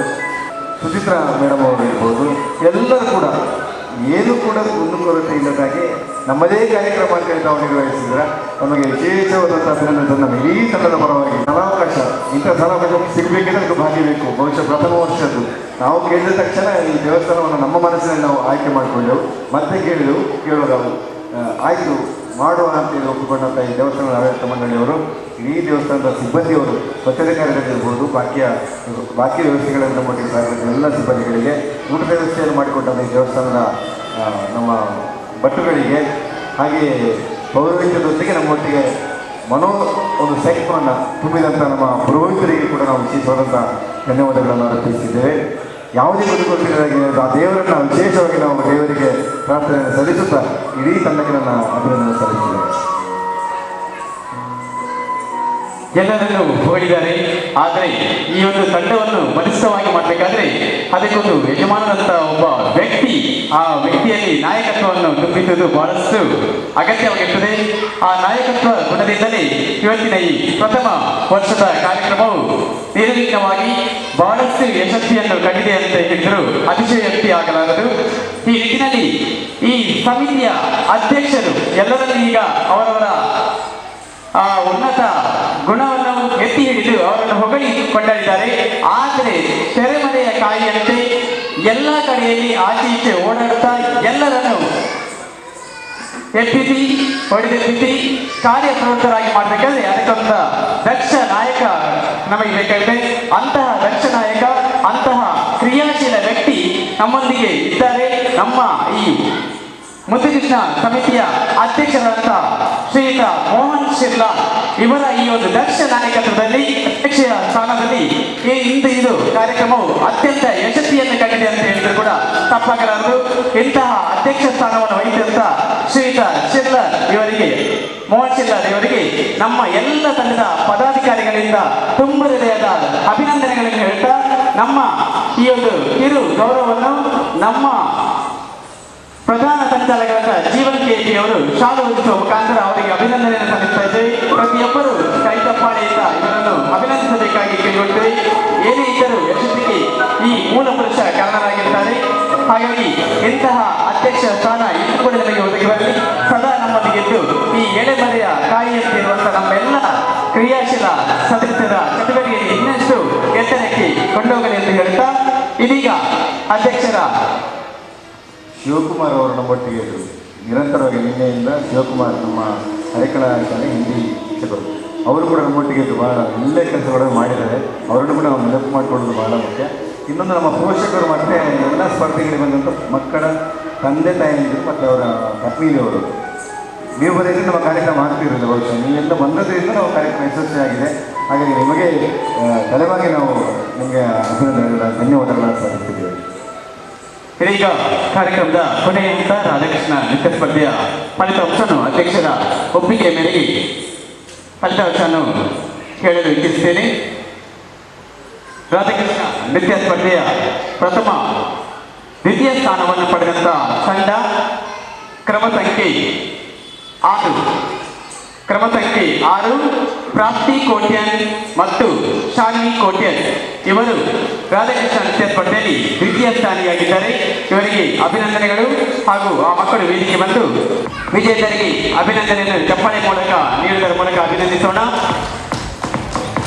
ಸುಚಿತ್ರಾ ಮೇಡಮ್ ಅವರು ಇರ್ಬೋದು, ಎಲ್ಲರೂ ಕೂಡ ಏನೂ ಕೂಡ ಕುಂದುಕೊರತೆ ಇಲ್ಲದಾಗಿ ನಮ್ಮದೇ ಕಾರ್ಯಕ್ರಮ ಅಂತೇಳಿ ತಾವು ನಿರ್ವಹಿಸಿದ್ರೆ ನಮಗೆ ವಿಶೇಷವಾದಂಥ ಅಭಿನಂದನೆ. ನಮ್ಮ ಇಡೀ ತಂಡದ ಪರವಾಗಿ ಸ್ಥಳಾವಕಾಶ, ಇಂಥ ಸ್ಥಳಾವಕಾಶ ಸಿಗಬೇಕಿದ್ರೆ ಅದಕ್ಕೆ ಭಾಗ್ಯ ಬೇಕು. ಬಹುಶಃ ಪ್ರಥಮ ವರ್ಷದ್ದು ನಾವು ಕೇಳಿದ ತಕ್ಷಣ ಈ ದೇವಸ್ಥಾನವನ್ನು ನಮ್ಮ ಮನಸ್ಸಿನಲ್ಲಿ ನಾವು ಆಯ್ಕೆ ಮಾಡಿಕೊಂಡೆವು. ಮತ್ತೆ ಕೇಳಿದೆವು, ಕೇಳುವಾಗ ಆಯಿತು ಮಾಡುವ ಅಂತೇಳಿ ಒಪ್ಪಿಕೊಂಡಂಥ ಈ ದೇವಸ್ಥಾನದ ಆಡಳಿತ ಮಂಡಳಿಯವರು, ಇಡೀ ದೇವಸ್ಥಾನದ ಸಿಬ್ಬಂದಿಯವರು, ಸ್ವಚ್ಛತೆ ಕಾರ್ಯದಲ್ಲಿರ್ಬೋದು, ಬಾಕಿ ವ್ಯವಸ್ಥೆಗಳನ್ನು ನಮ್ಮೊಟ್ಟಿಗೆ ಸಹಕರಿಸಿದ ಎಲ್ಲ ಸಿಬ್ಬಂದಿಗಳಿಗೆ, ಊಟದ ವ್ಯವಸ್ಥೆಯನ್ನು ಮಾಡಿಕೊಟ್ಟಂಥ ಈ ದೇವಸ್ಥಾನದ ನಮ್ಮ ಭಟ್ಟುಗಳಿಗೆ, ಹಾಗೆಯೇ ಪೌರೋಹಿತ್ಯದೊಂದಿಗೆ ನಮ್ಮೊಟ್ಟಿಗೆ ಮನೋ ಒಂದು ಸೈಕ್ಯವನ್ನು ತುಂಬಿದಂಥ ನಮ್ಮ ಪುರೋಹಿತರಿಗೆ ಕೂಡ ನಾವು ವಿಶೇಷವಾದಂಥ ಧನ್ಯವಾದಗಳನ್ನು ಅರ್ಪಿಸಿದ್ದೇವೆ. ಯಾವುದೇ ಬದುಕುತ್ತಿದ್ದಾಗಿ ಆ ದೇವರನ್ನು ವಿಶೇಷವಾಗಿ ನಾವು ದೇವರಿಗೆ ಪ್ರಾರ್ಥನೆಯನ್ನು ಸಲ್ಲಿಸುತ್ತಾ ಇಡೀ ತಂಡಕ್ಕೆ ನನ್ನ ಅಭಿನಂದನೆ ಸಲ್ಲಿಸಿದ್ದೇವೆ. ಎಲ್ಲರನ್ನೂ ಹೊಗಳಿದ್ದಾರೆ. ಆದರೆ ಈ ಒಂದು ತಂಡವನ್ನು ಬಲಿಷ್ಠವಾಗಿ ಮಾಡಬೇಕಾದ್ರೆ ಅದಕ್ಕೊಂದು ಯಜಮಾನರಂತ ಒಬ್ಬ ವ್ಯಕ್ತಿ, ಆ ವ್ಯಕ್ತಿಯಲ್ಲಿ ನಾಯಕತ್ವವನ್ನು ತುಂಬಿಸುವುದು ಬಹಳಷ್ಟು ಅಗತ್ಯವಾಗಿರ್ತದೆ. ಆ ನಾಯಕತ್ವ ಗುಣದಿಂದಲೇ ಇವತ್ತಿನ ಈ ಪ್ರಥಮ ವರ್ಷದ ಕಾರ್ಯಕ್ರಮವು ನಿರ್ವಿಘ್ನವಾಗಿ ಬಹಳಷ್ಟು ಯಶಸ್ವಿಯನ್ನು ಕಂಡಿದೆ ಅಂತ ಹೇಳಿದರು ಅತಿಶಯೋಕ್ತಿ ಆಗಲಾರದು. ಈ ನಿಟ್ಟಿನಲ್ಲಿ ಈ ಸಮಿತಿಯ ಅಧ್ಯಕ್ಷರು ಎಲ್ಲರನ್ನೂ ಈಗ ಅವರವರ ಆ ಉನ್ನತ ಗುಣವನ್ನು ಎತ್ತಿ ಹಿಡಿದು ಅವರನ್ನು ಹೊಗಳಿ ಕೊಂಡಾಡಿದ್ದಾರೆ. ಆದರೆ ತೆರೆಮರೆಯ ಕಾಯಿಯಂತೆ ಎಲ್ಲ ಕಡೆಯಲ್ಲಿ ಆಚೆ ಈಚೆ ಓಡಾಡುತ್ತಾ ಎಲ್ಲರನ್ನು ಎತ್ತಿಸಿ ಹೊಡೆದೆತ್ತಿಸಿ ಕಾರ್ಯಪ್ರವೃತ್ತರಾಗಿ ಮಾಡಬೇಕಾದ್ರೆ ಅದಕ್ಕೊಂದು ದಕ್ಷ ನಾಯಕ ನಮಗೆ ಬೇಕಾಗಿದೆ. ಅಂತಹ ದಕ್ಷ ನಾಯಕ, ಅಂತಹ ಕ್ರಿಯಾಶೀಲ ವ್ಯಕ್ತಿ ನಮ್ಮೊಂದಿಗೆ ಇದ್ದಾರೆ. ನಮ್ಮ ಈ ಮುದ್ದುಕೃಷ್ಣ ಸಮಿತಿಯ ಅಧ್ಯಕ್ಷರಾದಂಥ ಶ್ರೀಯುತ ಮೋಹನ್ ಶಿರ್ಲಾ ಇವರ ಈ ಒಂದು ದಕ್ಷ ನಾಯಕತ್ವದಲ್ಲಿ ಅಧ್ಯಕ್ಷ ಸ್ಥಾನದಲ್ಲಿ ಈ ಇಂದು ಇದು ಕಾರ್ಯಕ್ರಮವು ಅತ್ಯಂತ ಯಶಸ್ವಿಯನ್ನು ಕಂಡಿದೆ ಅಂತ ಹೇಳಿದ್ರು ಕೂಡ ತಪ್ಪಾಗಲಾರದು. ಇಂತಹ ಅಧ್ಯಕ್ಷ ಸ್ಥಾನವನ್ನು ವಹಿಸಿದಂಥ ಶ್ರೀಯುತ ಶಿರ್ಲಾರ್ ಇವರಿಗೆ, ಮೋಹನ್ ಶಿರ್ಲಾರ್ ಇವರಿಗೆ ನಮ್ಮ ಎಲ್ಲ ತಂಡದ ಪದಾಧಿಕಾರಿಗಳಿಂದ ತುಂಬ ಹೃದಯದ ಅಭಿನಂದನೆಗಳನ್ನು ಹೇಳ್ತಾ ನಮ್ಮ ಈ ಒಂದು ಕಿರು ಗೌರವವನ್ನು ನಮ್ಮ ಪ್ರಧಾನ ಸಂಚಾಲಕರಾದ ಜೀವನ್ ಕೆಪಿ ಅವರು ಶಾಲು ಹೊದಿಸುವ ಮುಖಾಂತರ ಅವರಿಗೆ ಅಭಿನಂದನೆಯನ್ನು ಸಲ್ಲಿಸ್ತಾ ಇದ್ದೇವೆ. ಪ್ರತಿಯೊಬ್ಬರು ಕೈಚಪ್ಪಾಳೆಯಿಂದ ಇವರನ್ನು ಅಭಿನಂದಿಸಬೇಕಾಗಿ ಕೇಳಿಕೊಳ್ತೇವೆ. ಏನೇ ಇದ್ದರೂ ಯಶಸ್ಸಿಗೆ ಈ ಮೂಲ ಪುರುಷ ಕಾರಣರಾಗಿರ್ತಾರೆ. ಹಾಗಾಗಿ ಇಂತಹ ಅಧ್ಯಕ್ಷ ಸ್ಥಾನ ಇನ್ನೂ ಕೂಡ ನಮಗೆ ಒದಗಿ ಬರಲಿ, ಸದಾ ನಮ್ಮೊಂದಿಗಿದ್ದು ಈ ಎಳೆಮರೆಯ ಕಾಯಿಯಂತೆ ಇರುವಂತಹ ನಮ್ಮೆಲ್ಲ ಕ್ರಿಯಾಶೀಲ ಸದಸ್ಯರ ಚಟುವಟಿಕೆಯಲ್ಲಿ ಇನ್ನಷ್ಟು ಎತ್ತರಕ್ಕೆ ಕೊಂಡೋಗಲಿ ಎಂದು ಹೇಳುತ್ತಾ ಇದೀಗ ಅಧ್ಯಕ್ಷರ ಶಿವಕುಮಾರ್ ಅವರು ನಮ್ಮೊಟ್ಟಿಗೆ ಇದ್ದರು ನಿರಂತರವಾಗಿ. ನಿನ್ನೆಯಿಂದ ಶಿವಕುಮಾರ್ ನಮ್ಮ ಹರೇಕಳ ಶಾಲೆ ಹಿಂದಿ ಶಿಕ್ಷಕರು, ಅವರು ಕೂಡ ನಮ್ಮೊಟ್ಟಿಗೆ ಇದ್ದು ಭಾಳ ಒಳ್ಳೆಯ ಕೆಲಸಗಳನ್ನು ಮಾಡಿದ್ದಾರೆ. ಅವರನ್ನು ಕೂಡ ನಾವು ನೆನಪು ಮಾಡಿಕೊಳ್ಳೋದು ಬಹಳ ಮುಖ್ಯ. ಇನ್ನೊಂದು, ನಮ್ಮ ಪೋಷಕರು ಮತ್ತು ಎಲ್ಲ ಸ್ಪರ್ಧೆಗಳಿಗೆ ಬಂದಂಥ ಮಕ್ಕಳ ತಂದೆ ತಾಯಂದಿರು ಮತ್ತು ಅವರ ಫ್ಯಾಮಿಲಿಯವರು. ನೀವು ಬರೆಯಿದ್ರೆ ನಮ್ಮ ಕಾರ್ಯಕ್ರಮ ಆಗ್ತಿರಲಿಲ್ಲ ಬಹುಶಃ. ನೀವೆಲ್ಲ ಬಂದದ್ರಿಂದ ನಾವು ಕಾರ್ಯಕ್ರಮ ಯಶಸ್ವಿಯಾಗಿದೆ. ಹಾಗಾಗಿ ನಿಮಗೆ ತಲೆವಾಗಿ ನಾವು ನಿಮಗೆ ಅಭಿನಂದನೆಗಳ ಧನ್ಯವಾದಗಳನ್ನು ಸಲ್ಲಿಸ್ತಿದ್ದೇವೆ. ಇದೀಗ ಕಾರ್ಯಕ್ರಮದ ಕೊನೆಯ ಹಂತ ರಾಧಾಕೃಷ್ಣ ನೃತ್ಯ ಸ್ಪರ್ಧೆಯ ಫಲಿತಾಂಶವನ್ನು ಅಧ್ಯಕ್ಷರ ಒಪ್ಪಿಗೆಯ ಮೇರೆಗೆ ಫಲಿತಾಂಶವನ್ನು ಹೇಳಲು ಇಚ್ಛಿಸುತ್ತೇನೆ. ರಾಧಾಕೃಷ್ಣ ನೃತ್ಯ ಸ್ಪರ್ಧೆಯ ಪ್ರಥಮ ದ್ವಿತೀಯ ಸ್ಥಾನವನ್ನು ಪಡೆದಂಥ ತಂಡ ಕ್ರಮ ಸಂಖ್ಯೆ 6, ಕ್ರಮ ಸಂಖ್ಯೆ 6 ಪ್ರಾಪ್ತಿ ಕೋಟ್ಯನ್ ಮತ್ತು ಶಾನ್ವಿ ಕೋಟ್ಯನ್ ಇವರು ರಾಧಾಕೃಷ್ಣ ನೃತ್ಯ ಸ್ಪರ್ಧೆಯಲ್ಲಿ ದ್ವಿತೀಯ ಸ್ಥಾನಿಯಾಗಿದ್ದಾರೆ. ಇವರಿಗೆ ಅಭಿನಂದನೆಗಳು ಹಾಗೂ ಆ ಮಕ್ಕಳು ವೇದಿಕೆ ಬಂದು ವಿಜೇತರಿಗೆ ಅಭಿನಂದನೆಯನ್ನು ಚಪ್ಪಾಳೆ ಮೂಲಕ ನೀಡುವುದರ ಮೂಲಕ ಅಭಿನಂದಿಸೋಣ.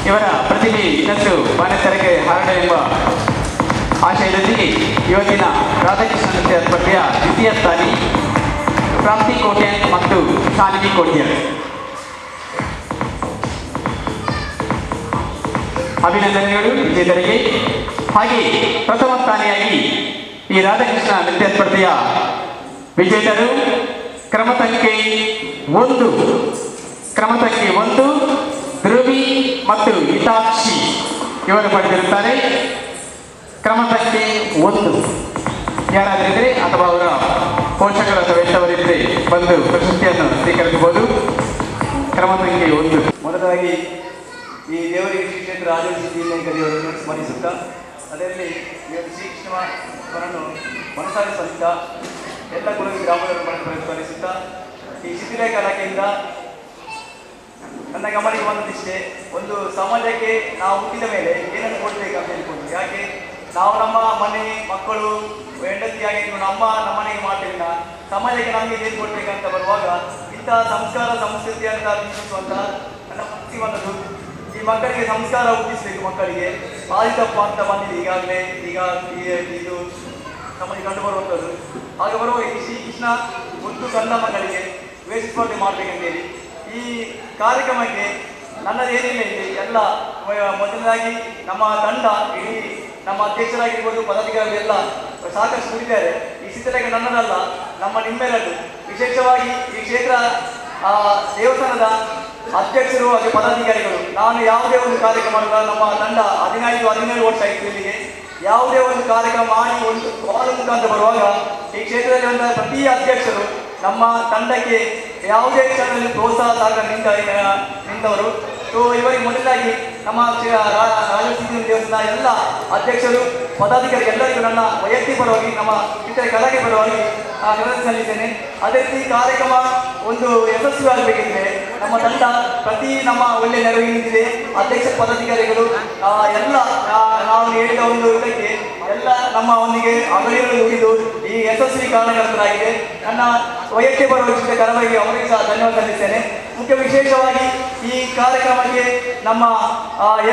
ಇವರ ಪ್ರತಿಭೆ ಇನ್ನಷ್ಟು ಬಾನೆತ್ತರಕ್ಕೆ ಹಾರಡ ಎಂಬ ಆಶಯದೊಂದಿಗೆ ಇವತ್ತಿನ ರಾಧಾಕೃಷ್ಣ ನೃತ್ಯ ಸ್ಪರ್ಧೆಯ ದ್ವಿತೀಯ ಸ್ಥಾನಿ ಪ್ರಾಪ್ತಿ ಕೋಟ್ಯನ್ ಮತ್ತು ಶಾನ್ವಿ ಕೋಟ್ಯನ್ ಅಭಿನಂದನೆಗಳು ವಿಜೇತರಿಗೆ. ಹಾಗೆ ಪ್ರಥಮ ಸ್ಥಾನಿಯಾಗಿ ಈ ರಾಧಾಕೃಷ್ಣ ನೃತ್ಯ ಸ್ಪರ್ಧೆಯ ವಿಜೇತರು ಕ್ರಮ ಸಂಖ್ಯೆ 1, ಕ್ರಮ ಸಂಖ್ಯೆ 1 ಧ್ರುವಿ ಮತ್ತು ಹಿತಾಕ್ಷಿ ಇವರು ಪಡೆದಿರುತ್ತಾರೆ. ಕ್ರಮ ಸಂಖ್ಯೆ 1 ಯಾರಾದ್ರಿದ್ರೆ ಅಥವಾ ಅವರ ಪೋಷಕರು ಅಥವಾ ಎಂಥವರಿದ್ದರೆ ಬಂದು ಪ್ರಶಸ್ತಿಯನ್ನು ಸ್ವೀಕರಿಸಬಹುದು. ಕ್ರಮ ಸಂಖ್ಯೆ 1. ಮೊದಲಾಗಿ ಈ ದೇವರಿಗೆ ಶ್ರೀ ಕ್ಷೇತ್ರ ರಾಜಸಿದ್ಧಿವಿನಾಯಕ ದೇವರನ್ನು ಸ್ಮರಿಸುತ್ತಾ, ಅದರಲ್ಲಿ ಈ ಒಂದು ಶ್ರೀಕೃಷ್ಣನನ್ನು ಮನಸಾರಿಸುತ್ತಾ, ಎಲ್ಲ ಕುಲದ ಗ್ರಾಮಗಳನ್ನು ಸ್ಮರಿಸುತ್ತಾ, ಈ ಸಿದ್ಧಿವಿನಾಯಕ ಇಲಾಖೆಯಿಂದ ನನ್ನ ಗಮನಕ್ಕೆ ಬಂದದಿಷ್ಟೇ, ಒಂದು ಸಮಾಜಕ್ಕೆ ನಾವು ಹುಟ್ಟಿದ ಮೇಲೆ ಏನನ್ನು ಕೊಡಬೇಕಂತ ಹೇಳಿಕೊಂಡು, ಯಾಕೆ ನಾವು ನಮ್ಮ ಮನೆ ಮಕ್ಕಳು ಹೆಂಡತಿಯಾಗಿ ನಮ್ಮ ನಮ್ಮನೆಗೆ ಮಾಡ್ತೇವೆ, ಸಮಾಜಕ್ಕೆ ನಮಗೆ ಏನು ಕೊಡಬೇಕಂತ ಬರುವಾಗ ಇಂತಹ ಸಂಸ್ಕಾರ ಸಂಸ್ಕೃತಿ ಅಂತ ಬಿಂಬಿಸುವಂತಹ ನನ್ನ ಮನಸ್ಸಿಗೆ ಬಂದದ್ದು ಈ ಮಕ್ಕಳಿಗೆ ಸಂಸ್ಕಾರ ಹುಟ್ಟಿಸಬೇಕು. ಮಕ್ಕಳಿಗೆ ಆದಿತಪ್ಪ ಅಂತ ಬಂದಿದೆ ಈಗಾಗಲೇ, ಈಗ ಇದು ನಮ್ಮಲ್ಲಿ ಕಂಡುಬರುವಂಥದ್ದು. ಆಗ ಬರುವ ಈ ಶ್ರೀಕೃಷ್ಣ ಮುದ್ದು ಕಂದ ಮಕ್ಕಳಿಗೆ ವೇಷ ಸ್ಪರ್ಧೆ ಮಾಡಬೇಕಂತೇಳಿ ಈ ಕಾರ್ಯಕ್ರಮಕ್ಕೆ ನನ್ನದೇನಿಲ್ಲ ಇಲ್ಲಿ ಎಲ್ಲ ಮೊದಲನೇದಾಗಿ ನಮ್ಮ ತಂಡ ಇಡೀ ನಮ್ಮ ಅಧ್ಯಕ್ಷರಾಗಿರ್ಬೋದು ಪದಾಧಿಕಾರಿಗಳೆಲ್ಲ ಸಾಕಷ್ಟು ದುಡಿದ್ದಾರೆ. ಈ ಸಿದ್ಧತೆಗೆ ನನ್ನದಲ್ಲ, ನಮ್ಮ ನಿಮ್ಮೆಲ್ಲರದ್ದು. ವಿಶೇಷವಾಗಿ ಈ ಕ್ಷೇತ್ರ ದೇವಸ್ಥಾನದ ಅಧ್ಯಕ್ಷರು ಹಾಗೆ ಪದಾಧಿಕಾರಿಗಳು, ನಾನು ಯಾವುದೇ ಒಂದು ಕಾರ್ಯಕ್ರಮ ನಮ್ಮ ತಂಡ 15 17 ವರ್ಷ ಆಯಿತು ಇಲ್ಲಿಗೆ, ಯಾವುದೇ ಒಂದು ಕಾರ್ಯಕ್ರಮ ಮಾಡಿ ಒಂದು ಕಾಲು ಮುಖಾಂತರ ಬರುವಾಗ ಈ ಕ್ಷೇತ್ರದಲ್ಲಿ ಒಂದು ಪ್ರತಿ ಅಧ್ಯಕ್ಷರು ನಮ್ಮ ತಂಡಕ್ಕೆ ಯಾವುದೇ ಕ್ಷಣದಲ್ಲಿ ಪ್ರೋತ್ಸಾಹ ಸಾಗ ನಿಂತವರು. ಸೊ ಇವರಿಗೆ ಮೊದಲಾಗಿ ನಮ್ಮ ರಾಜಸಿದ್ಧ ದೇವಸ್ಥಾನ ಎಲ್ಲ ಅಧ್ಯಕ್ಷರು ಪದಾಧಿಕಾರಿ ಎಲ್ಲರಿಗೂ ನನ್ನ ವೈಯಕ್ತಿಕ ಪರವಾಗಿ ನಮ್ಮ ಇತರ ಕಲಾಕೆ ಪರವಾಗಿ ಸಲ್ಲಿಸ್ತೇನೆ. ಅದೇ ರೀತಿ ಕಾರ್ಯಕ್ರಮ ಒಂದು ಯಶಸ್ವಿ ಆಗಬೇಕಿದ್ರೆ ನಮ್ಮ ತಂಡ ಪ್ರತಿ ನಮ್ಮ ಒಳ್ಳೆಯ ನೆರವಿಗೆ ನಿಂತಿದೆ. ಅಧ್ಯಕ್ಷ ಪದಾಧಿಕಾರಿಗಳು ಎಲ್ಲ ನಾವು ಹೇಳಿದ ಒಂದು ಇದಕ್ಕೆ ಎಲ್ಲ ನಮ್ಮ ಒಂದಿಗೆ ಅಗಲಿಗಳು ನುಡಿದು ಈ ಯಶಸ್ವಿ ಕಾರಣಕರ್ತರಾಗಿದೆ. ನನ್ನ ವೈಯಕ್ತಿಕ ಪರವಾಗಿ ಕರವಾಗಿ ಅವರಿಗೆ ಸಹ ಧನ್ಯವಾದ ಸಲ್ಲಿಸ್ತೇನೆ. ಮುಖ್ಯ ವಿಶೇಷವಾಗಿ ಈ ಕಾರ್ಯಕ್ರಮಕ್ಕೆ ನಮ್ಮ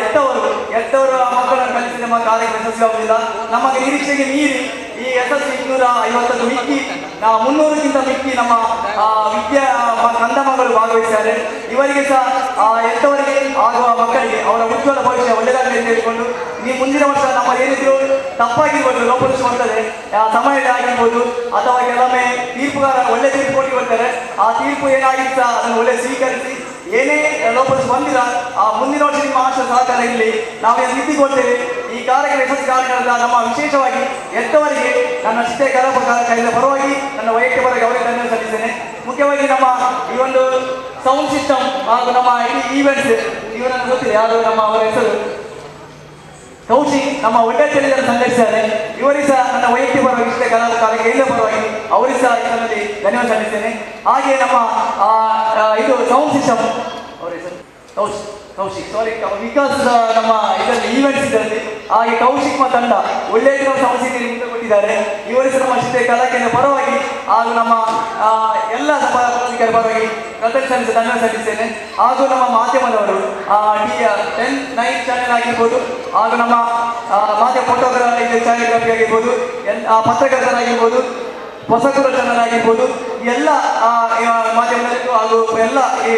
ಎತ್ತವರು ಆ ಮಕ್ಕಳನ್ನು ಕಲಿಸಿ ನಮ್ಮ ಕಾರ್ಯಕ್ರಮ ಯಶಸ್ವಿ ಆಗುವುದಿಲ್ಲ. ನಮ್ಮ ನಿರೀಕ್ಷೆಗೆ ಮೀರಿ ಈ ಯಶಸ್ವಿ 250 ಮಿಕ್ಕಿ 300ಕ್ಕಿಂತ ಮಿಕ್ಕಿ ನಮ್ಮ ವಿದ್ಯಾ ಕಂದಮಗಳು ಭಾಗವಹಿಸಿದ್ದಾರೆ. ಇವರಿಗೆ ಸಹ ಎಂಥವರಿಗೆ ಆಗುವ ಮಕ್ಕಳಿಗೆ ಅವರ ಉಜ್ವಲ ಭವಿಷ್ಯ ಒಳ್ಳೆಯದಾಗಲಿ ಅಂತ ಹೇಳಿಕೊಂಡು, ನೀವು ಮುಂದಿನ ವರ್ಷ ನಮ್ಮ ಏನಿದ್ರು ತಪ್ಪಾಗಿರ್ಬೋದು, ಲೋಪದೋಷ ಬರ್ತದೆ, ಸಮಯ ಆಗಿರ್ಬೋದು, ಅಥವಾ ಕೆಲವೊಮ್ಮೆ ತೀರ್ಪುಗಾರ ಒಳ್ಳೆ ತೀರ್ಪು ಕೊಟ್ಟು ಬರ್ತಾರೆ, ಆ ತೀರ್ಪು ಏನಾಗಿತ್ತು ಸಹ ಅದನ್ನು ಒಳ್ಳೆ ಸ್ವೀಕರಿಸಿ ಏನೇ ಲೋಪದೋಷ ಬಂದಿಲ್ಲ ಆ ಮುಂದಿನ ವರ್ಷ ನಿಮ್ಮ ಆಶಯ ಸಹಕಾರ ಇರಲಿ, ನಾವೇನು ನಿಂತುಕೊಳ್ತೇವೆ. ಈ ಕಾರ್ಯಕ್ರಮ ಯಶಸ್ವಿ ಕಾರ್ಯಕ್ರಮದ ನಮ್ಮ ವಿಶೇಷವಾಗಿ ಎಂಥವರಿಗೆ ನನ್ನ ಶಿಕ್ಷೆ ಕಲಾಪಕಾರ ಪರವಾಗಿ ನನ್ನ ವೈಯಕ್ತಿಕ ಪರವಾಗಿ ಅವರಿಗೆ ಧನ್ಯವಾದ ಸಲ್ಲಿಸ್ತೇನೆ. ಮುಖ್ಯವಾಗಿ ನಮ್ಮ ಈ ಒಂದು ಸೌಂಡ್ ಸಿಸ್ಟಮ್ ಹಾಗೂ ನಮ್ಮ ಇಡೀ ಈವೆಂಟ್ಸ್, ಇವರನ್ನು ಗೊತ್ತಿಲ್ಲ ಯಾರು, ನಮ್ಮ ಅವರ ಹೆಸರು ಕೌಶಿಕ್, ನಮ್ಮ ಒಳ್ಳೆ ಚಳಿಯನ್ನು ಸಂಘಟಿಸಿದ್ದಾರೆ. ಇವರಿಗೆ ಸಹ ನನ್ನ ವೈಯಕ್ತಿಕ ಪರವಾಗಿ ಶಿಕ್ಷೆ ಕಲಾಪಕಾರ ಎಲ್ಲ ಪರವಾಗಿ ಅವರಿಗೆ ಸಹ ಇದರಲ್ಲಿ ಧನ್ಯವಾದ ಸಲ್ಲಿಸ್ತೇನೆ. ಹಾಗೆ ನಮ್ಮ ಇದು ಸೌಂಡ್ ಸಿಸ್ಟಮ್ ಅವರ ಹೆಸರು ಕೌಶಿಕ್, ಸಾರಿ ವಿಕಾಸ್, ನಮ್ಮ ಇದರಲ್ಲಿ ಈವೆಂಟ್ಸ್ ಇದರಲ್ಲಿ ಹಾಗೆ ಕೌಶಿಕ್ ಮತ್ತು ತಂಡ ಒಳ್ಳೆಯ ಸೌಂಡ್ ಸಿಸ್ಟಮ್ ಮುಂದೆ ಕೊಟ್ಟಿದ್ದಾರೆ. ಇವರಿಗೆ ಸಹ ನಮ್ಮ ಶಿಕ್ಷೆ ಕಲಾಕೇಂದ್ರ ಪರವಾಗಿ ಹಾಗೂ ನಮ್ಮ ಎಲ್ಲ ಪದಾಧಿಕಾರಿ ಪರವಾಗಿ ಕೃತಜ್ಞತೆ ಸಲ್ಲಿಸಿ ಧನ್ಯವಾದ ಸಲ್ಲಿಸ್ತೇನೆ. ಹಾಗೂ ನಮ್ಮ ಮಾಧ್ಯಮದವರು 10-9 ಚಾನೆಲ್ ಆಗಿರ್ಬೋದು, ಹಾಗೂ ನಮ್ಮ ಮಾಧ್ಯಮ ಫೋಟೋಗ್ರಾಫಿ ಛಾಯಾಗ್ರಾಫಿ ಆಗಿರ್ಬೋದು, ಪತ್ರಕರ್ತರಾಗಿರ್ಬೋದು, ಹೊಸಕುರ ಚಾನಲ್ ಆಗಿರ್ಬೋದು, ಎಲ್ಲ ಮಾಧ್ಯಮದವರಿಗೂ ಹಾಗೂ ಎಲ್ಲ ಈ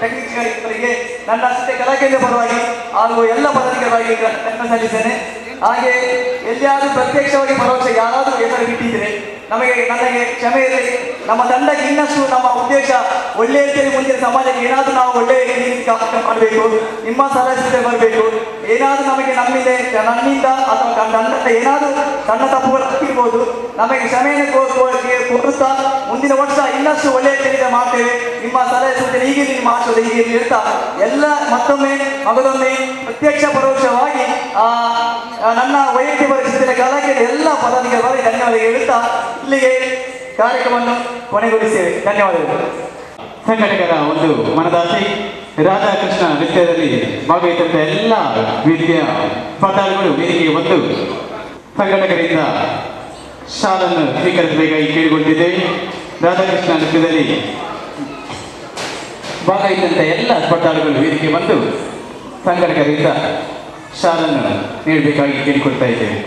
ಟೆಕ್ನಿಕ್ಗಳಿಗೆ ನನ್ನ ಅಷ್ಟೇ ಕಲಾಕೇಂದ್ರ ಪರವಾಗಿ ಹಾಗೂ ಎಲ್ಲ ಪದಾಧಿಕಾರವಾಗಿ ಧನ್ಯವಾದ ಸಲ್ಲಿಸ್ತೇನೆ. ಹಾಗೆ ಎಲ್ಲಿಯಾದರೂ ಪ್ರತ್ಯಕ್ಷವಾಗಿ ಪರೋಕ್ಷ ಯಾರಾದರೂ ಹೆಸರು ಬಿಟ್ಟಿದ್ರೆ ನನಗೆ ಕ್ಷಮೆ ಇರಲಿ. ನಮ್ಮ ತಂಡಕ್ಕೆ ಇನ್ನಷ್ಟು ನಮ್ಮ ಉದ್ದೇಶ ಒಳ್ಳೆಯ ರೀತಿಯಲ್ಲಿ ಮುಂದಿನ ಸಮಾಜಕ್ಕೆ ಏನಾದರೂ ನಾವು ಒಳ್ಳೆಯ ರೀತಿ ಕಾರ್ಯಕ್ರಮ ಮಾಡಬೇಕು, ನಿಮ್ಮ ಸಲಹೆ ಸೂಚನೆ ಬರಬೇಕು. ಏನಾದರೂ ನಮಗೆ ನಮ್ಮಿಂದ ನನ್ನಿಂದ ಅಥವಾ ತಂಡದ ಏನಾದರೂ ಸಣ್ಣ ತಪ್ಪುಗಳು ಆಗ್ತಿರ್ಬೋದು, ನಮಗೆ ಕ್ಷಮೆಯನ್ನು ಕೊಡುತ್ತಾ ಮುಂದಿನ ವರ್ಷ ಇನ್ನಷ್ಟು ಒಳ್ಳೆಯ ರೀತಿಯಿಂದ ಮಾಡ್ತೇವೆ. ನಿಮ್ಮ ಸಲಹೆ ಸೂಚನೆ ಹೀಗಿರಲಿ, ನಿಮ್ಮ ಆಶೀರ್ವಾದ ಹೀಗಿರಲಿ ಹೇಳ್ತಾ ಎಲ್ಲ ಮತ್ತೊಮ್ಮೆ ಮಗದೊಮ್ಮೆ ಪ್ರತ್ಯಕ್ಷ ಪರೋಕ್ಷವಾಗಿ ನನ್ನ ವೈಯಕ್ತಿಕ ಪರಿಸ್ಥಿತಿಯ ಕಲಾಕೇಂದ್ರ ಎಲ್ಲ ಪದಾಧಿಕಾರಿಗಳಿಗೆ ಧನ್ಯವಾದ ಹೇಳುತ್ತಾ ಇಲ್ಲಿಗೆ ಕಾರ್ಯಕ್ರಮವನ್ನು ಕೊನೆಗೊಳಿಸ್ತೇವೆ. ಧನ್ಯವಾದಗಳು. ಸಂಘಟಕರ ಒಂದು ಮನದಾಸೆ ರಾಧಾಕೃಷ್ಣ ನೃತ್ಯದಲ್ಲಿ ಭಾಗವಹಿಸಿದಂಥ ಎಲ್ಲ ವೇದಿಕೆಯ ಸ್ಪರ್ಧಾಳುಗಳು ವೇದಿಕೆಗೆ ಬಂದು ಸಂಘಟಕರಿಂದ ಶಾಲನ್ನು ಸ್ವೀಕರಿಸಬೇಕಾಗಿ ಕೇಳಿಕೊಂಡಿದ್ದೇವೆ. ರಾಧಾಕೃಷ್ಣ ನೃತ್ಯದಲ್ಲಿ ಭಾಗವಹಿಸಿದಂಥ ಎಲ್ಲ ಸ್ಪರ್ಧಾಳುಗಳು ವೇದಿಕೆಗೆ ಬಂದು ಸಂಘಟಕರಿಂದ ಶಾಲನ್ನು ನೀಡಬೇಕಾಗಿ ಕೇಳಿಕೊಳ್ತಾ ಇದ್ದೇವೆ.